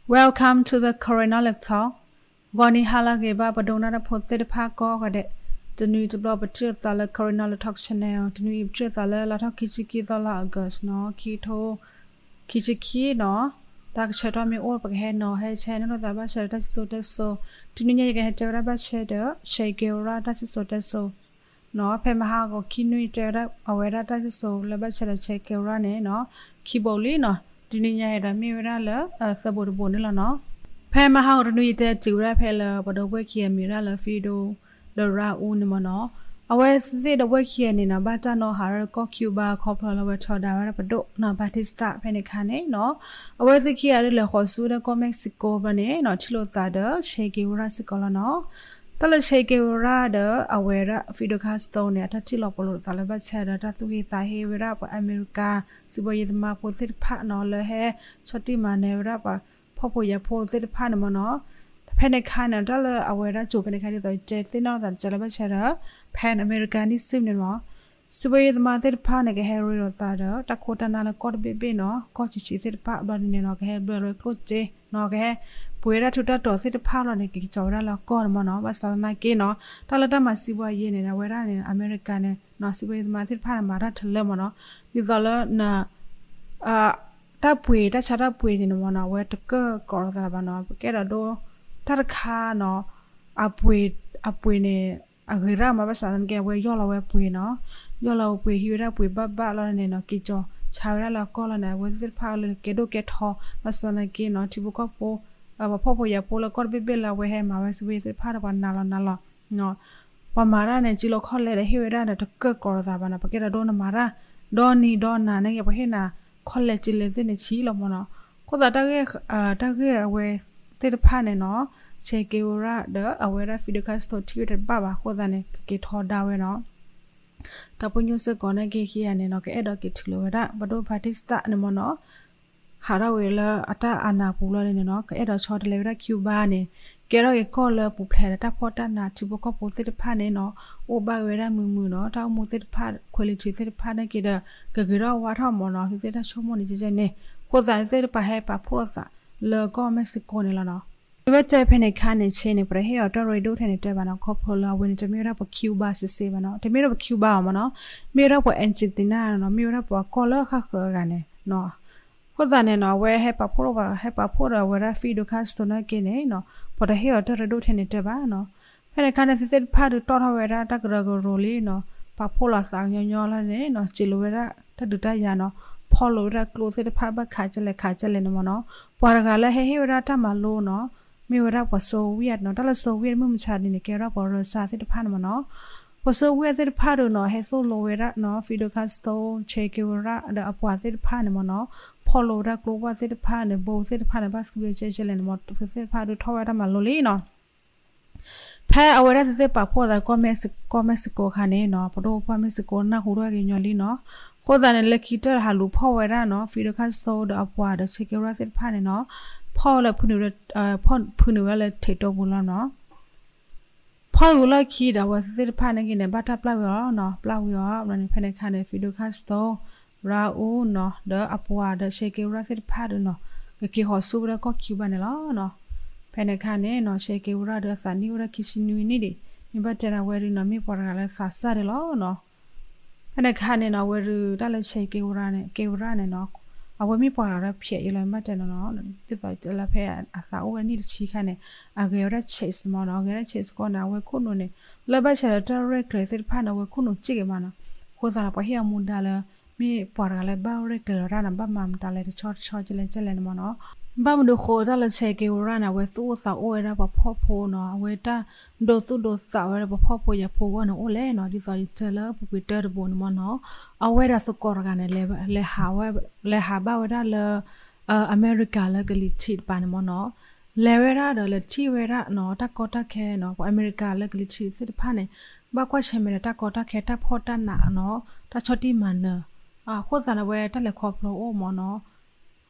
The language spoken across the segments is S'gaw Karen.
Welcome to the Karen Knowledge Talk. ဂီၤနံၤဟါလၢအဂ့ၤဘၣ် ပဒိကနၣ်တၢ်ဖိသ့ၣ်တဖၣ်ကိးဂၤဒဲး, တနွံတဘျီပထံၣ်လိာ်သးလၢ Karen Knowledge Talk Channel, တနွံအံၤပထံၣ်လိာ်သးလၢ လါထီၣ်ခံဆံခံသီလါ August နီၤ, ခံကထိခံဆံခံနီၤ, တၢ်ကဆၢထီၣ်မ့ၢ်အိၣ် ပကဟဲနီၤ ဟဲဆဲးနီၣ်လိာ်သးဘၣ်ဆၣ်ဒီးတၢ်စံၣ်စိၤတဲစိၤ, တနွံညါအံၤ ယကဟဲတဲဝဲဒၣ်ဘၣ်ဆၣ်ဒီး Che Guevara တၢ်စံၣ်စိၤတဲစိၤ နီၤ, ဖဲမဟါဂီၤခံနွံတဲဝဲဒၣ် အဝဲဒၣ်တၢ်စံၣ်စိၤလၢဘၣ်ဆၣ်ဒီး Che Guevara န့ၣ်နီၤ, ခံဘိးလံနီၤ, တနွံညါအံၤဒီးမ့ၢ်ဝဲဒၣ်လၢ သၢဘိးတဘိးန့ၣ်လီၤနီၤ. ဖဲမဟါဂီၤတနွံယတဲတုၤဝဲဒၣ်ဖဲလၢ ပဒီပုၢ်ဝဲၢ်ခံဂၤမံၤဝဲဒၣ်လၢ Fidel ဒီး Raul န့ၣ်မ့ၢ်နီၤ, အဝဲသ့ၣ်ဒီပုၢ်ဝဲၢ်ခံဂၤန့ၣ်နီၤ ဘၣ်တၢ်နီၣ်ဟးရၢၢ်ကီၢ် Cuba ခီဖျိလၢအဝဲထီဒါဝဲဒၣ်ပဒိၣ်နီၤ Batista ဖဲန့ၣ်အခါန့ၣ်နီၤ, အဝဲသ့ၣ်ခံဂၤဒုးလဲၤဃီၤဆူဝဲဒၣ်ကီၢ် Mexico ဘျီန့ၣ်နီၤ ထံၣ်လိာ်သးဒီး Che Guevara စ့ၢ်ကီးလီၤနီၤ. တၢ်လၢ Che Guevara ဒီးအဝဲဒၣ် Fidel Castro န့ၣ် အတၢ်ထံၣ်လိာ်ပလိာ်သးလၢဘၣ်ဆၣ်ဒီး တၢ်သူၣ်ဟ့သးဟ့ဝဲဒၣ်ပှၤအမဲရကၤ စီးပွားရေးသမားဖိသ့ၣ်တဖၣ်နီၤ လၢဟဲဆီၣ်တံၢ်မၤနၢၤဝဲဒၣ်ပှၤဖှီၣ်ဖိယာ်ဖိသ့ၣ်တဖၣ်န့ၣ်မ့ၢ်နီၤ. ဖဲန့ၣ်အခါန့ၣ် တၢ်လၢအဝဲဒၣ်ကၠိဖဲန့ၣ်အခါဒ်သိးယတဲသ့ၣ်နီၣ်သးတကဲလၢဘၣ်ဆၣ်ဒီး ဖဲအမဲရကၤန့ၣ်စ့ၢ်န့ၣ်မ့ၢ် စီးပွားရေးသမားသ့ၣ်တဖၣ်န့ၣ် ကဟဲရ့လိာ်သးဒီး တၢ်ခိၣ်တၢ်နၢ်လၢကီၢ်တဘ့ၣ်ဘ့ၣ်နီၤ, ကီၢ်ဆံးဆံးသ့ၣ်တဖၣ်ဘျီဒ်န့ၣ်နီၤ ကဟဲဘျၢလၢကျိၣ်စ့နီၤ, ကဟဲပှ့ၤဝဲဒၣ်ထူးတၢ်တီၤသ့ၣ်တဖၣ်လီၤန့ၣ် ကက့ၤကၠီၤဝဲဒၣ်လၢအကီၢ်န့ၣ်မ့ၢ်နီၤ. ဘၣ်ဆၣ်သနာ်က့နီၤ တၢ်လၢတၢ်မၤစံးဘှါယဲန့ၣ် အဝဲဒၣ်န့ၣ် အမဲရကၤန့ၣ်နီၤ စီးပွားရေးသမားသ့ၣ်တဖၣ်န့ၣ် မၤတၢ်ထလၢမ့ၢ်နီၤ, ဒ်သိးလၢ တၢ်ပှ့ၤ တၢ်ဆါတၢ်ပှ့ၤန့ၣ်မ့ၢ်နီၤ အဝဲတကၢၢ်ကီးလိာ်သးဘၣ်နီၤ, ပကဲဒီးဒိ တၢ်တခါနီၤ အပှ့ၤ အပှ့ၤန့ၣ် အဂ့ၤဒၣ်မး ဘၣ်ဆၣ်သနာ်က့ အဝဲယီၢ်လီၤဝဲပှ့ၤနီၤ, ယီၢ်လီၤဝဲပှ့ၤ ဟံးဝဲဒၣ်ပှ့ၤဘၣ်ဘၣ်လီၤန့ၣ်နီၤ က့ၤကၠီၤဆါဝဲဒၣ်လၢအကီၢ်လီၤန့ၣ် အဝဲသ့ၣ်တဖၣ်လၢကဲဒိၣ်ကဲထီ ဘၣ်ဆၣ်သနာ်က့နီၤ ထံဖိကီၢ်ဖိ ပှၤဖှီၣ်ဖိယာ်ဖိလၢကီၢ်တဘ့ၣ်ဘ့ၣ်လၢအဝဲဟဲမၤဝဲ စီးပွားရေးသ့ၣ်တဖၣ်ဒီးပှၤနာ်လီၤနာ်လီၤ ပှၤမၤတၢ်န့ၣ် စုလီၤခီၣ်လဲဒီးဟ့ၣ်ဝဲဒၣ်ဒီးတကၢၢ်ကီးလိာ်သးဘၣ်နီၤ, ပကဲဒီးဒိနမၤတၢ် ဒီနံၤဒီနၤန့ၣ်က့ ပှၤဟ့ၣ်နၤခီၣ်လဲက့လဲၣ်သ့ၣ်န့ၣ်ဆံးလီၤမ့ၢ်နီၤ. အဃိသတး တၢ်ဂ့ၢ်အဝဲသ့ၣ်တဖၣ်န့ၣ်နီၤ Che Guevara ဒီးအဝဲဒၣ် Fidel Castro ထံၣ်ဝဲတဘၣ်ဘၣ်အဃိသတးန့ၣ် ကက့ၤထီဒါဝဲနီၤ. တၢ်ပညိၣ်စ့ၢ်ကီးန့ၣ်က့ခံဂၤန့ၣ်နီၤ ကအဲၣ်ဒိးက့ၤထုးလီၤဝဲဒၣ် ပဒိၣ် Batista န့ၣ်မ့ၢ်နီၤ ဟးထီၣ်ဝဲလၢအတၢ်အနးပူၤလီၤန့ၣ်နီၤ ကအဲၣ်ဒိးဆီတလဲဝဲဒၣ် Cuba န့ၣ် ကဲထီၣ်က့ၤကီၢ်လၢပူၤဖျဲးဒီးတၢ်ဖှီၣ်တၢ်နးထံဖိကီၢ်ဖိသ့ၣ်တဖၣ်န့ၣ်နီၤ အိၣ်ဘၣ်က့ၤဝဲဒၣ်မုာ်မုာ်နီၤ တၢ်အိၣ်မူသ့ၣ်တဖၣ် quality သ့ၣ်တဖၣ်န့ၣ်က့ဒီး ကဂ့ၤထီၣ်ဝါထီၣ်မ့ၢ်နီၤ သုသ့ၣ်တၢ်ဆိကမိၣ်န့ၣ်ကဲကဲန့ၣ် အဃိသတးန့ၣ်သ့ၣ်တဖၣ်ဟဲပာ်ဖှိၣ်လိာ်သး လၢကီၢ် Mexico န့ၣ်လီၤနီၤ. မ့ၢ်ဘၣ်တဲဖဲန့ၣ်ခါန့ၣ်ဆ့န့ၣ် ပတဟ့ၣ်အီၤတၢ်ရ့ဒိၣ်ထဲန့ၣ်တဲဘၣ်နီၤ ခီဖျိလၢအဝဲန့ၣ် တမ့ၢ်ဝဲဒၣ်ပှၤ Cuba စ့ၢ်စ့ၢ်ဘၣ်နီၤ တမ့ၢ်ဝဲဒၣ်ပှၤ Cuba အီၤမ့ၢ်နီၤ မ့ၢ်ဝဲဒၣ်ပှၤ Argentina နီၤ မ့ၢ်ဝဲဒၣ်ပှၤကီၢ်လၢဃၣ်ဃၢၤအဂၤန့ၣ်နီၤ အဃိသတးန့ၣ်နီၤ အဝဲဟဲပာ်ဖှိၣ်လိာ် ဟဲပာ်ဖှိၣ်ဒီးအဝဲဒၣ် Fidel Castro န့ၣ်က့န့ၣ်နီၤ ပတဟ့ၣ်အီၤတၢ်ရ့ဒိၣ်ထဲန့ၣ်တဲဘၣ်နီၤ ဖဲန့ၣ်ခါန့ၣ် သုသ့ၣ်တဖၣ်ဒုးတီၣ်ထီၣ်ဝဲဒၣ်တၢ်ကရၢကရိလံနီၤ ပာ်ဖှိၣ်လိာ်သးကညီညီလီၤန့ၣ်နီၤ စံးလိာ်ဝဲဒၣ်တၢ်ဒုးတၢ်ယၤနီၤ ဖီၣ်လိာ်ဝဲဒၣ်ကျိသ့ၣ်တဖၣ်ဘၣ်ခးကဲလဲၣ်ခးကဲလဲၣ်န့ၣ်မ့ၢ်နီၤ ပှၤတဂၤလၢဟဲဟ့ၣ်ဝဲဒၣ်တၢ်မၤလိနီၤ မ့ၢ်ဝဲဒၣ်ပှၤ Soviet နီၤ တၢ်လၢ Soviet မုၢ်မဆါဒ်န့ၣ် ကဲဝဲဒၣ်ပှၤရၢစၢ်သ့ၣ်တဖၣ်န့ၣ်မ့ၢ်နီၤ ပှၤ Soviet သ့ၣ်တဖၣ်ဒုးနီၤ ဟဲသိၣ်လိဝဲဒၣ်နီၤ Fidel Castro, Che Guevara ဒီးအပှၤသ့ၣ်တဖၣ်န့ၣ်မ့ၢ်နီၤ ဖီၣ်လိာ်ဝဲဒၣ်ကျိဘၣ်သ့ၣ်တဖၣ်န့ၣ် ဘိသ့ၣ်တဖၣ်န့ၣ် ဘၣ်သူဝဲကဲကဲလဲၣ်န့ၣ်မ့ၢ် သုသ့ၣ်တဖၣ်ဒုးထီၣ်ဝဲဒၣ်တၢ်မၤလိလံနီၤ ဖဲအဝဲဒၣ်သုသ့ၣ်ပာ်ဖှိၣ်သးကီၢ် Mex- ကီၢ် Mexico အခါန့ၣ်နီၤ ပဒိၣ်ပှၢ် Mexico နၢ်ဟူထီၣ်က့ၤညီလံနီၤ အဃိသတးန့ၣ် လၢခံတၢၢ်ဟးလူၤဖီၣ်ဝဲဒၣ်နီၤ Fidel Castro ဒီးအပှၤဒီး Che Guevara သ့ၣ်တဖၣ်န့ၣ်နီၤ ဖီၣ်လၢဖုနုာ်ဝဲ ဖုနုာ်ဝဲလၢထံးတိပူၤလီၤနီၤ ဖီၣ်ဝံၤလီၢ်ခံဒီးအဝဲသ့ၣ်တဖၣ်န့ၣ်က့န့ၣ် ဘၣ်တၢ်ပျၢ်ဝံၤအီၤနီၤ ပျၢ်ဝံၤအီၤ ဘျီန့ၣ် ဖဲန့ၣ်အခါန့ၣ် Fidel Castro, Raul နီၤ ဒီးအပှၤဒီး Che Guevara သ့ၣ်တဖၣ်ဒီးနီၤ ကက့ၤဃီၤဆူဝဲဒၣ်ကီၢ် Cuba န့ၣ်လီၤနီၤ. ဖဲန့ၣ်အခါန့ၣ်နီၤ Che Guevara ဒီးအသးနံၣ်အိၣ်ဝဲဒၣ်ခံဆံနွံနံၣ်ဒံး မ့ၢ်ဘၣ်တဲန့ၣ် အဝဲဒုးနီၤ မ့ၢ်ပှၤတဂၤလၢသးစၢ်ဒံးလီၤနီၤ. ဖဲန့ၣ်အခါန့ၣ်နီၤ အဝဲဒုးတၢ်လၢ Che Guevara န့ၣ် Guevara န့ၣ်နီၤ အဝဲမ့ၢ်ပှၤတဂၤလၢဖျဲးယံာ်လီၤ မ့ၢ်ဘၣ်တဲန့ၣ်နီၤ ဒ်သိးလၢဖဲအသးအိၣ်ဝဲနံၣ်တဆံခါန့ၣ် အဂဲၤဝဲဒၣ် chess မ့ၢ်နီၤ အဂဲၤဒၣ် chess ကီးန့ၣ် အဝဲခိၣ်နူာ်န့ၣ် လၢဘၣ်ဆၣ်ဒီးတၢ်ရဲၣ်ကျဲၤသ့ၣ်တဖၣ်န့ၣ် အဝဲခိၣ်နူာ်စ့ၢ်ကီးမးနီၤ. အဃိသတးန့ၣ် ပှၤဟ့ၣ်အမူဒါလၢ မ့ၢ်ပှၤတဂၤလၢဘၣ်ရဲၣ်ကျဲၤလီၤတၢ်န့ၣ် ဘၣ်မၤမတၤလဲၣ်တဆီတဆီကလဲၣ်ကလဲၣ်န့ၣ်မ့ၢ်နီၤ. ဘၣ်မနုၤဃိတၢ်လၢ Che Guevara န့ၣ် အဝဲသူၣ်အိၣ်သးအိၣ်ဝဲဒၣ်ပှၤဖှီၣ်ဖိနီၤ အဝဲတၢ်ဒိသူၣ်ဒိသးဝဲဒၣ်ပှၤဖှီၣ်ဖိယာ်ဖိအဂီၢ်န့ၣ်အိၣ်လဲၣ်နီၤ ဒ်သိးယတဲလၢပူၤကွံာ်တၢတဘိန့ၣ်မ့ၢ်နီၤ. အဝဲဒၣ်သကိးတဂၤန့ၣ် လဲၤဟးဘၣ်ဝဲဒၣ်လၢ အမဲရကၤလၢကလံၤထံးတပၤန့ၣ်မ့ၢ်နီၤ လဲၤဝဲဒၣ်ဒီးလဲၤထံၣ်ဝဲဒၣ်နီၤ တၢ်ကီတၢ်ခဲနီၤ ပှၤအမဲရကၤလၢကလံၤထံးသ့ၣ်တဖၣ်န့ၣ် ဘၣ်ကွၢ်ဆၢၣ်မဲာ်ဒီးတၢ်ကီတၢ်ခဲတၢ်ဖှီၣ်တၢ်နးနီၤ တၢ်ဆီၣ်တံၢ်မၤနၢၤ အဃိသတးန့ၣ် အဝဲတၢ်လဲၤခီဖျိအိၣ်မ့ၢ်နီၤ.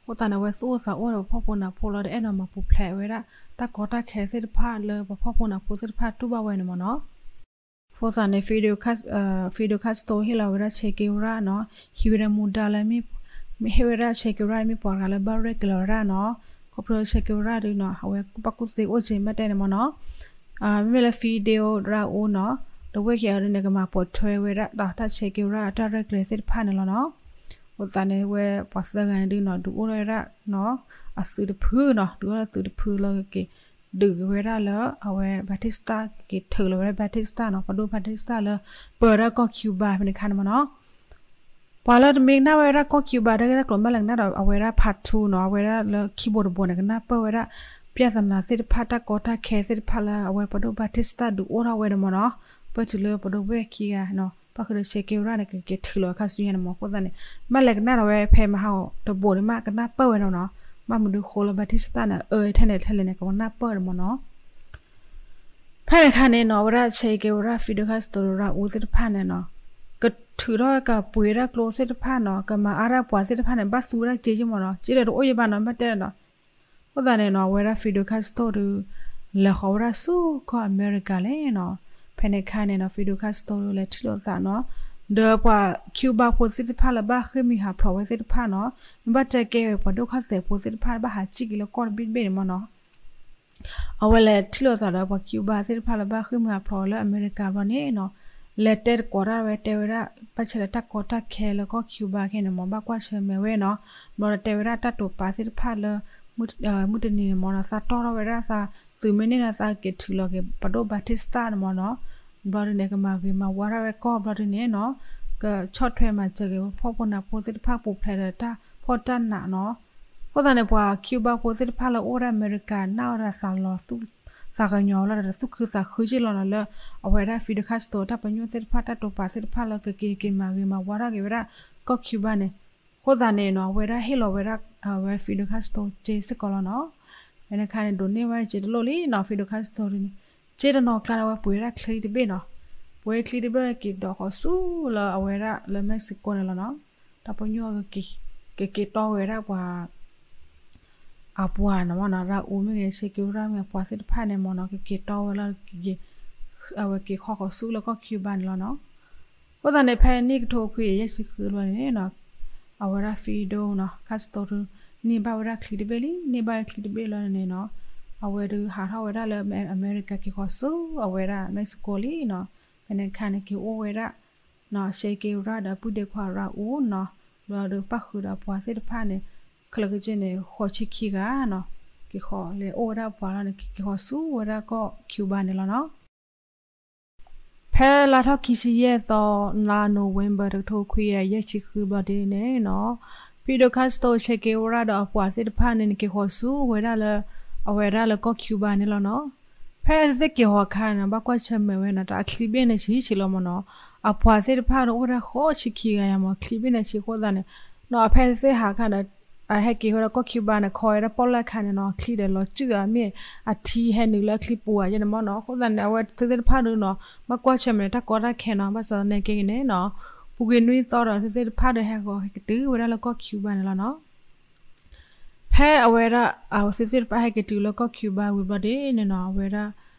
အဃိသတးန့ၣ် အဝဲသူၣ်အိၣ်သးအိၣ်ဒီးပှၤဖှီၣ်ဖိနးဖိလီၤဒီးအဲၣ်ဒိးမၤပူၤဖျဲးဝဲဒၣ် တၢ်ကီတၢ်ခဲသ့ၣ်တဖၣ်လၢပှၤဖှီၣ်ဖိနးဖိသ့ၣ်တဖၣ်တူၢ်ဘၣ်ဝဲန့ၣ်မ့ၢ်နီၤ. အဃိသတးန့ၣ် Fidel Cas- Fidel Castro ဟ့ၣ်လီၤဝဲဒၣ် Che Guevara နီၤ ဟံးဝဲဒၣ်မူဒါလၢ ဟ့ၣ်ဝဲဒၣ် Che Guevara မ့ၢ်ပှၤတဂၤလၢဘၣ်ရဲၣ်ကျဲၤဝဲဒၣ်နီၤ ခီဖျိ Che Guevara ဒုနီၤ အဝဲကူၣ်ဘၣ်ကူၣ်သ့အိၣ်က့ၤမ့ၢ်တဲန့ၣ်မ့ၢ်နီၤ, မ့မ့ၢ်လၢ Fidel Ramos နီၤ, ဒီးဝဲၢ်ခံဂၤဒုန့ၣ် ကမၤပိာ်ထွဲဝဲဒၣ်ဒီးတၢ် Che Guevara အတၢ်ရဲၣ်ကျဲၤသ့ၣ်တဖၣ်န့ၣ်လီၤနီၤ. အဃိသတးန့ၣ် ဝဲပှၤသၢဂၤန့ၣ်ဒုနီၤ ဒုးအိၣ်ထီၣ်ဝဲဒၣ်နီၤ အသုးတဖုနီၤ, ဒုးအိၣ်ထီၣ်သုးတဖုလၢကက့ၤဒုးက့ၤဝဲဒၣ်လၢ အဝဲ Batista ကက့ၤထုးလီၤဝဲဒၣ် Batista နီၤ, ပှၤဒိၣ် Batista လၢပၢၤဝဲဒၣ်ကီၢ် Cuba ဖဲန့ၣ်အခါန့ၣ်မ့ၢ်နီၤ. ပှၤလၢတမ့ၢ်ကနၣ်ဝဲဒၣ်ကီၢ် Cuba တၢ်ဂ့ၢ်တၢ်ကျိၤ ဘၣ်လဲၤကနၣ်ဒီး အဝဲဒၣ် part two နီၤ, အဝဲဒၣ်လၢခံဘိးတဘိန့ၣ် ကနၢ်ပၢၢ်ဝဲဒၣ် ပြဿနာ သ့ၣ်တဖၣ် တၢ်ကီတၢ်ခဲသ့ၣ်တဖၣ်လၢအဝဲပှၤဒိၣ် Batista ဒုးအိၣ်ထီၣ်ဝဲန့ၣ်မ့ၢ်နီၤ. ပၢၢ်တုၤလၢပှၤဒိၣ်ဝဲၢ်ခံဂၤနီၤ ဘၣ်ဃုာ်ဒီး Che Guevara န့ၣ် ကက့ၤထုးလီၤအခါဆူညါန့ၣ်မ့ၢ်. အဃိသတးန့ၣ် ဘၣ်လဲၤကနၣ်ဒီးဝဲဖဲမဟါတဘိန့ၣ်မး ကနၢ်ပၢၢ်ဝဲန့ၣ်နီၤ. ဘၣ်မနုၤဃိလၢ Batista န့ၣ် အၢထဲလဲၣ်ထဲလဲၣ်န့ၣ် ကနၢ်ပၢၢ်န့ၣ်မ့ၢ်နီၤ. ဖဲန့ၣ်အခါန့ၣ်နီၤ အဝဲဒၣ် Che Guevara, Fidel Castro, Raul သ့ၣ်တဖၣ်န့ၣ်နီၤ ကထုးထီၣ်ကပှ့ၤတၢ်ကျိသ့ၣ်တဖၣ်နီၤ, ကမၤအါတၢ်ပှၤသ့ၣ်တဖၣ်န့ၣ် ဘၣ်သူဝဲဒၣ်စ့ယ့ၢ်မ့ၢ်နီၤ, စ့ဒီးတအိၣ်ယံၤဘၣ်နီၤ ဘၣ်တဲနီၤ. အဃိသတးန့ၣ်နီၤ အဝဲဒၣ် Fidel Castro ဒုး လဲၤဃီၤဝဲဒၣ်ဆူကီၢ်အမဲရကၤလဲၣ်နီၤ. ဖဲန့ၣ်အခါန့ၣ်နီၤ Fidel Castro ဒုး လဲၤထံၣ်လိာ်သးနီၤ ဒီးပှၤ Cuba ဖိသ့ၣ်တဖၣ်လၢဘၣ်ဃ့ၢ်မှံဟးဖျိးဝဲသ့ၣ်တဖၣ်နီၤ, မ့ၢ်ဘၣ်တဲကဲဝဲပှၤဒိၣ်ခီၣ်သဲးဖိသ့ၣ်တဖၣ် ဘၣ်ဟးစံၣ်က့ၤလၢကီၢ်တဘ့ၣ်တဘ့ၣ်န့ၣ်မ့ၢ်နီၤ. အဝဲလဲၤထံၣ်လိာ်သးဒီးပှၤ Cuba သ့ၣ်တဖၣ်လၢဘၣ်ဃ့ၢ်မှံဟးဖျိးလၢအမဲရကၤဘျီန့ၣ်နီၤ, လဲၤတဲသကိးတၢ်ဝဲ တဲဝဲဒၣ် ဘၣ်ဆၣ်ဒီးတၢ်ကီတၢ်ခဲလၢကီၢ် Cuba ခဲန့ၣ်မ့ၢ် ဘၣ်ကွၢ်ဆၢၣ်မဲာ်ဝဲနီၤ. ဘျီဒီးတဲဝဲဒၣ်တၢ်တိာ်ပာ်သ့ၣ်တဖၣ်လၢ မုၢ်တနံၤန့ၣ်မ့ၢ်နီၤ သးတီၢ်ထီၣ်ဝဲဒၣ်သး သုးမ့ၢ်န့ၢ်ဒီးသးက့ၤထုးလီၤက့ၤပဒိၣ် Batista န့ၣ်မ့ၢ်နီၤ. ဘျီဒုန့ၣ် ကမၤဂ့ၤမၤဝါထီၣ်ဝဲကီၢ်ဘျီဒုန့ၣ်နီၤ, ကဆီၣ်ထွဲမၤစၢၤက့ၤပဖှီၣ်ဖိနးဖိသ့ၣ်တဖၣ်ပူၤဖျဲးဒီးတၢ်ဖှီၣ်တၢ်နးနီၤ. အဃိသတးန့ၣ် ပှၤ Cuba ဖိသ့ၣ်တဖၣ်လၢအိၣ်ဝဲဒၣ်အမဲရကၤ နၢ်ဝဲဒၣ်သးလီၤ သးကညီၤလီၤဒီးသူၣ်ခုသးခုက့ၢ်လီၤနီၤ လၢအဝဲဒၣ် Fidel Castro တၢ်ပညိၣ်သ့ၣ်တဖၣ် တၢ်တိာ်ပာ်သ့ၣ်တဖၣ်လၢကက့ၤက့ၤမၤဂ့ၤမၤဝါထီၣ်က့ၤဝဲဒၣ်ကီၢ် Cuba န့ၣ်. အဃိသတးန့ၣ်နီၤ အဝဲဒၣ်ဟ့ၣ်လီၤဝဲဒၣ် အဝဲ Fidel Castro စ့စ့ၢ်ကီးလီၤနီၤ. ဖဲန့ၣ်အခါန့ၣ် ဒိးန့ၢ်ဝဲစ့တလိၣ်လံနီၤ Fidel Castro ဒုန့ၣ်, စ့တနီၤကျါန့ၣ် အဝဲပှ့ၤဝဲဒၣ်ချံတဘ့ၣ်နီၤ, ပှ့ၤချံတဘ့ၣ်လၢက့ၤဒိးဃီၤဆူလၢအဝဲဒၣ်လၢ Mexico န့ၣ်လီၤနီၤ. တၢ်ပညိၣ် ကက့ၤတီဝဲဒၣ်ပှၤ အပှၤန့ၣ်မ့ၢ်နီၤ Raul မ့ၢ်ဂ့ၤ Che Guevara မ့ၢ်ဂ့ၤ ပှၤသ့ၣ်တဖၣ်န့ၣ်မ့ၢ်နီၤ ကက့ၤတီဝဲလၢ အဝဲက့ၤဃီဃီၤဆူလၢကီၢ် Cuba န့ၣ်လီၤနီၤ. အဃိသတးန့ၣ် ဖဲနံၣ်ကထိခွံကယၤယဲၢ်ဆံဃုဘျီန့ၣ်နီၤ, အဝဲဒၣ် Fidel နီၤ Castro ဒု န့ၢ်ဘၣ်ဝဲဒၣ်ချံတဘ့ၣ်လံ, န့ၢ်ဘၣ်ဝဲချံတဘ့ၣ်လီၤန့ၣ်နီၤ, အဝဲဒုးဟးထီၣ်ဝဲဒၣ်လၢအမဲရကၤက့ၤဃီၤဆူအဝဲဒၣ် Mexico လံနီၤ. ဖဲန့ၣ်အခါန့ၣ် က့ၤအိၣ်ဝဲဒၣ် Che Guevara ဒီးအပုၢ်ဒ့ခွါ Raul နီၤ, ဘျီဒုးပၣ်ဃုာ်ဒီးအပှၤသ့ၣ်တဖၣ်န့ၣ် ခဲလၢာ်ခဲဆ့န့ၣ် ဃိးဆံခံဂၤနီၤ, က့ၤဃီၤလဲၤအိၣ်ဝဲဒၣ်ပှၤလီၤန့ၣ် က့ၤဃီၤဆူဝဲဒၣ်ကီၢ် Cuba န့ၣ်လီၤနီၤ. ဖဲလါထီၣ်ခံဆံယဲၢ်သီ လါ November တကထိခွံကယၤယဲၢ်ဆံဃုဘျီဒ်န့ၣ်နီၤ, Fidel Castro, Che Guevara ဒီးအပှၤသ့ၣ်တဖၣ်န့ၣ် က့ၤဃီၤဆူဝဲဒၣ်လၢ အဝဲဒၣ်လၢကီၢ် Cuba န့ၣ်လီၤနီၤ. ဖဲသ့ၣ်က့ၤဃီၤအခါန့ၣ် ဘၣ်ကွၢ်ဆၢၣ်မဲာ်ဝဲနီၤ တၢ်အချံဘ့ၣ်န့ၣ်ဆံးဆံးလီၤမ့ၢ်နီၤ, အပှၤသ့ၣ်တဖၣ်ဒီးအိၣ်ဝဲဒၣ်ဃိးဆံခံဂၤယၤမ့ၢ် ချံဘ့ၣ်န့ၣ်ဆံးအဃိသတးန့ၣ် နီၤ ဖဲသ့ၣ်ဟးအခါဒီး အဟဲက့ၤဝဲဒၣ်ကီၢ် Cuba န့ၣ် ခီဝဲဒၣ်ပီၣ်လဲၣ်အခါန့ၣ်နီၤ ချံဒီးလီၤစုၣ်အမ့ၢ် အထံဟဲနုာ်လၢအချံပူၤဧါယဲန့ၣ်မ့ၢ်နီၤ. အဃိသတးန့ၣ် အဝဲသ့ၣ်တဖၣ်ဒုနီၤ ဘၣ်ကွၢ်ဆၢၣ်မဲာ်န့ၣ် တၢ်ကီတၢ်ခဲနီၤ ဘၣ်ဆၣ်သနာ်က့န့ၣ်နီၤ ပူၤကွံာ်နွံသီဒီး သ့ၣ်တဖၣ်ဒီးဟဲဂီၤဟဲကတုၤဝဲဒၣ်လၢကီၢ် Cuba န့ၣ်လီၤနီၤ. ဖဲအဝဲဒၣ် အဝဲသ့ၣ်တဖၣ်ဟဲက့ၤတုၤလၢကီၢ် Cuba ဝံၤဘျီဒ်န့ၣ်နီၤ အဝဲဒၣ်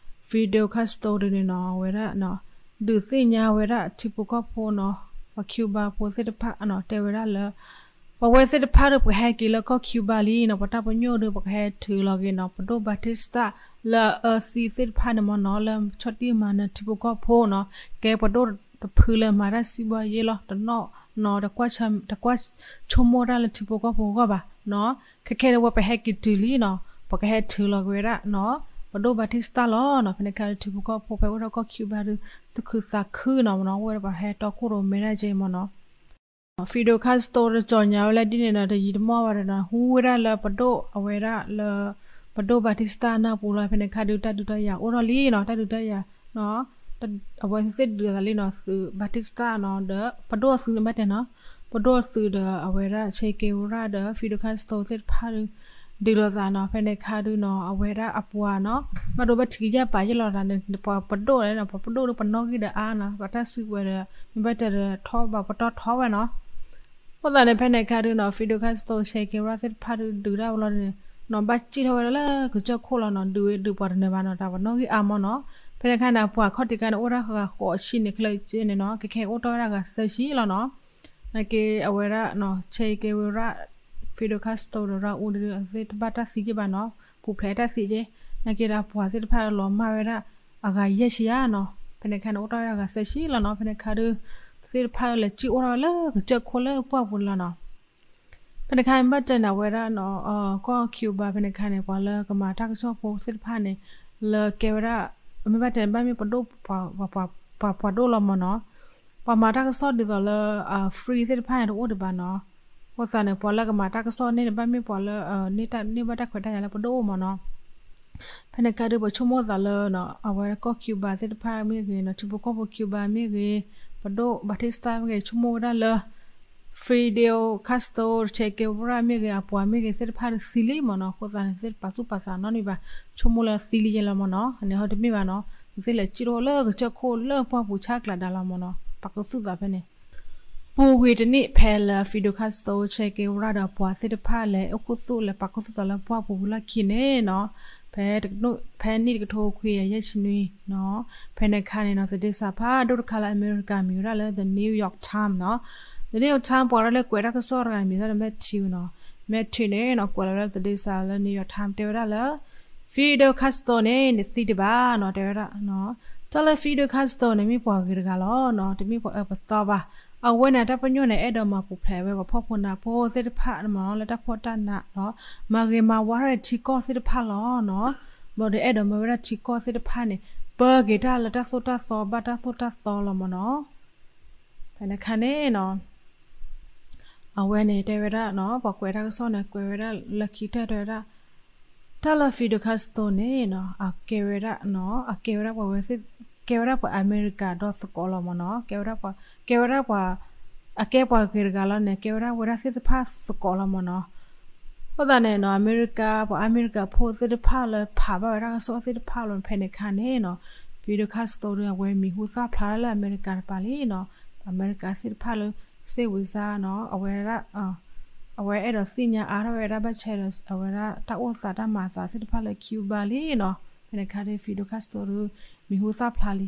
Fidel Castro ဒုန့ၣ်နီၤ အဝဲဒၣ် ဒုးသ့ၣ်ညါဝဲဒၣ်ထံဖိကီၢ်ဖိနီၤ ပှၤ Cuba ဖိသ့ၣ်တဖၣ်နီၤ တဲဝဲဒၣ်လၢ ပဝဲသ့ၣ်တဖၣ်ဒီး ပကဟဲက့ၤလၢကီၢ် Cuba လံနီၤ ပတၢ်ပညိၣ်ဒီး ပကဟဲထုးလီၤက့ၤနီၤ ပဒိၣ် Batista လၢအအၢသံသ့ၣ်တဖၣ်န့ၣ်မ့ၢ်နီၤ လၢဆီၣ်တံၢ်မၤနၢၤထံဖိကီၢ်ဖိနီၤ ကဲပဒိၣ်တဖုလၢမၤတၢ်စံးဘၣ်ယဲလီၤ တနီၣ်နီၤ တကွၢ်ဆိကမိၣ်တၢ်လၢထံဖိကီၢ်ဖိအဂီၢ်ဘၣ်နီၤ ခဲခဲဒီးဝဲပဟဲက့ၤတုၤလံနီၤ ပကဟဲထုးလီၤက့ၤဝဲဒၣ်နီၤ ပဒိၣ် Batista လီၤနီၤ ဖဲန့ၣ်အခါဒီးထံဖိကီၢ်ဖိဖဲအိၣ်ထီၣ်ကီၢ် Cuba ဒီး သူၣ်ခုသးခုနီၤမ့ၢ်နီၤ အိၣ်ဝဲဒၣ်ပှၤဟဲတီခိၣ်ရိၣ်မဲဒၣ်က့မ့ၢ်နီၤ Fidel Castro တကၠီၤညါဝဲလၢဒ်န့ၣ်ဒီး တယံာ်တမီၢ်ဘၣ်ဒီးနီၤ ဟူဝဲဒၣ်လၢပဒိၣ်အဝဲဒၣ်လၢ ပဒိၣ် Batista နၢ်ပူၤလီၤ ဖဲန့ၣ်အခါဒီး တၢ်ဒုးတၢ်ယၤအိၣ်ထီၣ်လံနီၤ တၢ်ဒုးတၢ်ယၤ အဝဲသ့ၣ်ဒုးသးလံနီၤ သုး Batista နီၤ ဒီးပဒိၣ်အသုးန့ၣ်ဘၣ်တဲနီၤ ပဒိၣ်အသုးဒီးအဝဲဒၣ် Che Guevara ဒီး Fidel Castro သ့ၣ်တဖၣ်ဒီး ဒုးလိာ်သးနီၤ ဖဲန့ၣ်အခါဒီးနီၤ အဝဲဒၣ်အပှၤနီၤ ဘၣ်ဒိဘၣ်ထံးကယၢ်ပာ်ယဲၢ်လီၤသးန့ၣ် ပှၤပဒိၣ်န့ၣ်နီၤ ပှၤပဒိၣ်ဒီးပနီၣ်ဂံၢ်ဒီးအါနီၤ ပှၤတၢ်စုကဝဲၤဒီး မ့ၢ်ဘၣ်တဲဒီးထီၣ်ဘၣ်ပတီၢ်ထီဝဲနီၤ အဃိသတးန့ၣ် ဖဲန့ၣ်အခါဒီးနီၤ Fidel Castro Che Guevara သ့ၣ်တဖၣ်ဒီးဒုးတၢ်ဝဲလီၤန့ၣ်နီၤ ဘၣ်စံၣ်ထီၣ်ဝဲဒၣ်လၢကစၢၢ်ခိၣ်လီၤနီၤ ဒုးဝဲဒုးပှၤတနၢၤဘၣ်နီၤ တၢ်ပနီၣ်ဂံၢ်အါမ့ၢ်နီၤ ဖဲန့ၣ်အခါန့ၣ် အပှၤခီၣ်ထံးကါန့ၣ် အိၣ်ဒၣ်ဂၤဃိးဆံန့ၣ် ခဲလၢာ်က့န့ၣ်နီၤ ခဲခဲအိၣ်တီၢ်ဝဲဒၣ်ဂၤသၢဆံလီၤနီၤ နာ်က့အဝဲဒၣ် Che Guevara Fidel Castro ဒီး Raul ဒုး အဝဲသ့ၣ်တဘၣ်တၢ်သံက့ဘၣ်နီၤ, ပူၤဖျဲးတၢ်သံက့, နာ်က့ဒီးအပှၤသ့ၣ်တဖၣ်လီၤမၢ်ဝဲဒၣ် အဂၤယဲၢ်ဆံယါနီၤ, ဖဲန့ၣ်ခါန့ၣ် အိၣ်ထီၣ်ဝဲဒၣ်အဂၤသၢဆံလီၤနီၤ, ဖဲန့ၣ်ခါဒုး သ့ၣ်တဖၣ်လဲၤစံၣ်အိၣ်ထီၣ်ဝဲလၢကစၢၢ်ခိၣ်လၢပှၢ်ပူၤန့ၣ်လီၤနီၤ. ဖဲန့ၣ်ခါန့ၣ် ဘၣ်တဲန့ၣ် အဝဲဒၣ်နီၤ, ကီၢ် Cuba ဖဲန့ၣ်ခါန့ၣ် ပှၤလၢကမၤတၢ်ကစီၣ်ဖိသ့ၣ်တဖၣ်န့ၣ် လၢကဲဝဲဒၣ် မ့ၢ်ဘၣ်တဲန့ၣ် ဘၣ်မ့ၢ်ပဒိၣ် ပှၤ ပှၤဒိၣ်လီၤမၢ်နီၤ, ပှၤမၤတၢ်ကစီၣ်ဒ်သိးလၢ free သ့ၣ်တဖၣ်န့ၣ် တအိၣ်ဒံးဘၣ်နီၤ, အဃိသတးန့ၣ် ပှၤလၢကမၤတၢ်ကစီၣ်န့ၣ် ဘၣ်မ့ၢ်ပှၤလၢ န့ၢ်ဘၣ်တၢ်ခွဲးတၢ်ယာ်လၢပဒိၣ်အိၣ်မၢ်နီၤ. ဖဲန့ၣ်ခါဒုး ပှၤဆိကမိၣ်သးလၢ အဝဲကီၢ် Cuba သ့ၣ်တဖၣ်မ့ၢ်ဂ့ၤနီၤ, ထံဖိကီၢ်ဖိ Cuba မ့ၢ်ဂ့ၤ, ပဒိၣ် Batista မ့ၢ်ဂ့ၤ ဆိကမိၣ်ဝဲဒၣ်လၢ Fidel Castro Che Guevara မ့ၢ်ဂ့ၤ အပှၤမ့ၢ်ဂ့ၤ သ့ၣ်တဖၣ်ဒုးသံလံမၢ်နီၤ, အဃိသတးန့ၣ် သ့ၣ်တပာ်သူၣ်ပာ်သးနီတမံၤဘၣ်, ဆိကမိၣ်လၢသံလံယဲလီၤမၢ်နီၤ, န့ၣ်ဟီတမ့ၢ်ဘၣ်နီၤ, ကသ့ၣ်လဲၤစံၣ်ထီၣ်လၢကစၢၢ်ခိၣ်လၢပှၢ်ပူၤဆၣ်ကျးဒါလီၤမၢ်နီၤ, ပာ်ကသူၣ်သးဖဲန့ၣ် ပူၤကွံာ်တနံၣ်ဖဲလၢ Fidel Castro Che Guevara ဒီးအပှၤသ့ၣ်တဖၣ်လဲၤအိၣ်ခူသူၣ်လဲၤပာ်ခူသူၣ်သးလၢပှၢ်ပူၤဝံၤလီၢ်ခံန့ၣ်နီၤ, ဖဲ ဖဲနံၣ်တကထိခွံကယၤယဲၢ်ဆံနွံနီၤ, ဖဲန့ၣ်ခါန့ၣ်နီၤ သဒ့စးဖးဒိၣ်တခါလၢအမဲရကၤမံၤဝဲဒၣ်လၢ The New York Times နီၤ, The New York Times ပှၤလၢကွဲးတၢ်ကစီၣ်တဂၤန့ၣ်မံၤဒၣ်လၢ Matthew နီၤ, Matthew န့ၣ်နီၤ ကွဲးလီၤဝဲဒၣ်သဒ့စးလၢ New York Times တဲဝဲဒၣ်လၢ Fidel Castro န့ၣ် နသံတဘၣ်နီၤ တဲဝဲဒၣ်, တၢ်လၢ Fidel Castro န့ၣ် မ့ၢ်ပှၤဂ့ၤတဂၤလီၤနီၤ, တမ့ၢ်ပှၤအၢပသီဘၣ်, အဝဲန့ၣ် တၢ်ပညိၣ်န့ၣ် အဲၣ်ဒိးမၤပူၤဖျဲးဝဲပှၤဖှီၣ်ဖိနးဖိသ့ၣ်တဖၣ်မၢ်နီၤ လၢတၢ်ဖှီၣ်တၢ်နးနီၤ, မၤဂ့ၤမၤဝါထီၣ်ထံကီၢ်သ့ၣ်တဖၣ်လီၤနီၤ, ဘၣ်ဒီးအဲၣ်ဒိးမၢဝဲဒၣ်ထံကီၢ်သ့ၣ်တဖၣ်န့ၣ် ပၢက့ၤတၢ်လၢတၢ်သိၣ်တၢ်သီဘၣ်တၢ်သိၣ်တၢ်သီလီၤမၢ်နီၤ. ဖဲန့ၣ်ခါန့ၣ်နီၤ အဝဲန့ၣ်တဲဝဲဒၣ်နီၤ ပှၤကွဲးတၢ်ကစီၣ်န့ၣ် ကွဲးဝဲဒၣ်လၢခံတၢၢ်တဲဝဲဒၣ် တၢ်လၢ Fidel Castro န့ၣ်နီၤ အကဲဝဲဒၣ်နီၤ အကဲဝဲဒၣ်ပှၤဝဲ ကဲဝဲဒၣ်ပှၤအမဲရကၤဒီသကိးလီၤမၢ်နီၤ, ကဲဝဲဒၣ်ပှၤ ကဲဝဲဒၣ်ပှၤ အကဲပှၤဂ့ၤတဂၤလီၤန့ၣ် ကဲဝဲဒၣ်ဝဲဒၣ်သ့ၣ်တဖၣ်သကိးလီၤမၢ်နီၤ. အဃိသတးန့ၣ်နီၤ အမဲရကၤ ပှၤအမဲရကၤဖိသ့ၣ်တဖၣ်လၢဖးဘၣ်ဝဲတၢ်ကစီၣ်သ့ၣ်တဖၣ်လီၤ ဖဲန့ၣ်ခါန့ၣ်နီၤ Fidel Castro ဒုး အဝဲမံၤဟူသၣ်ဖျါလၢအမဲရကၤတပၤလံနီၤ, အမဲရကၤသ့ၣ်တဖၣ်လၢ စ့ၣ်ဝံၤစါနီၤ အဝဲဒၣ် အဝဲအဲၣ်ဒိးသ့ၣ်ညါအါထီၣ်ဝဲဒၣ်ဘၣ်ဆၣ်ဒီး အဝဲဒၣ်တၢ်အိၣ်သးတၢ်မၤသးသ့ၣ်တဖၣ်လၢ Cuba လံနီၤ, ဖဲန့ၣ်ခါဒုး Fidel Castro ဒုး မံၤဟူသၣ်ဖျါလံ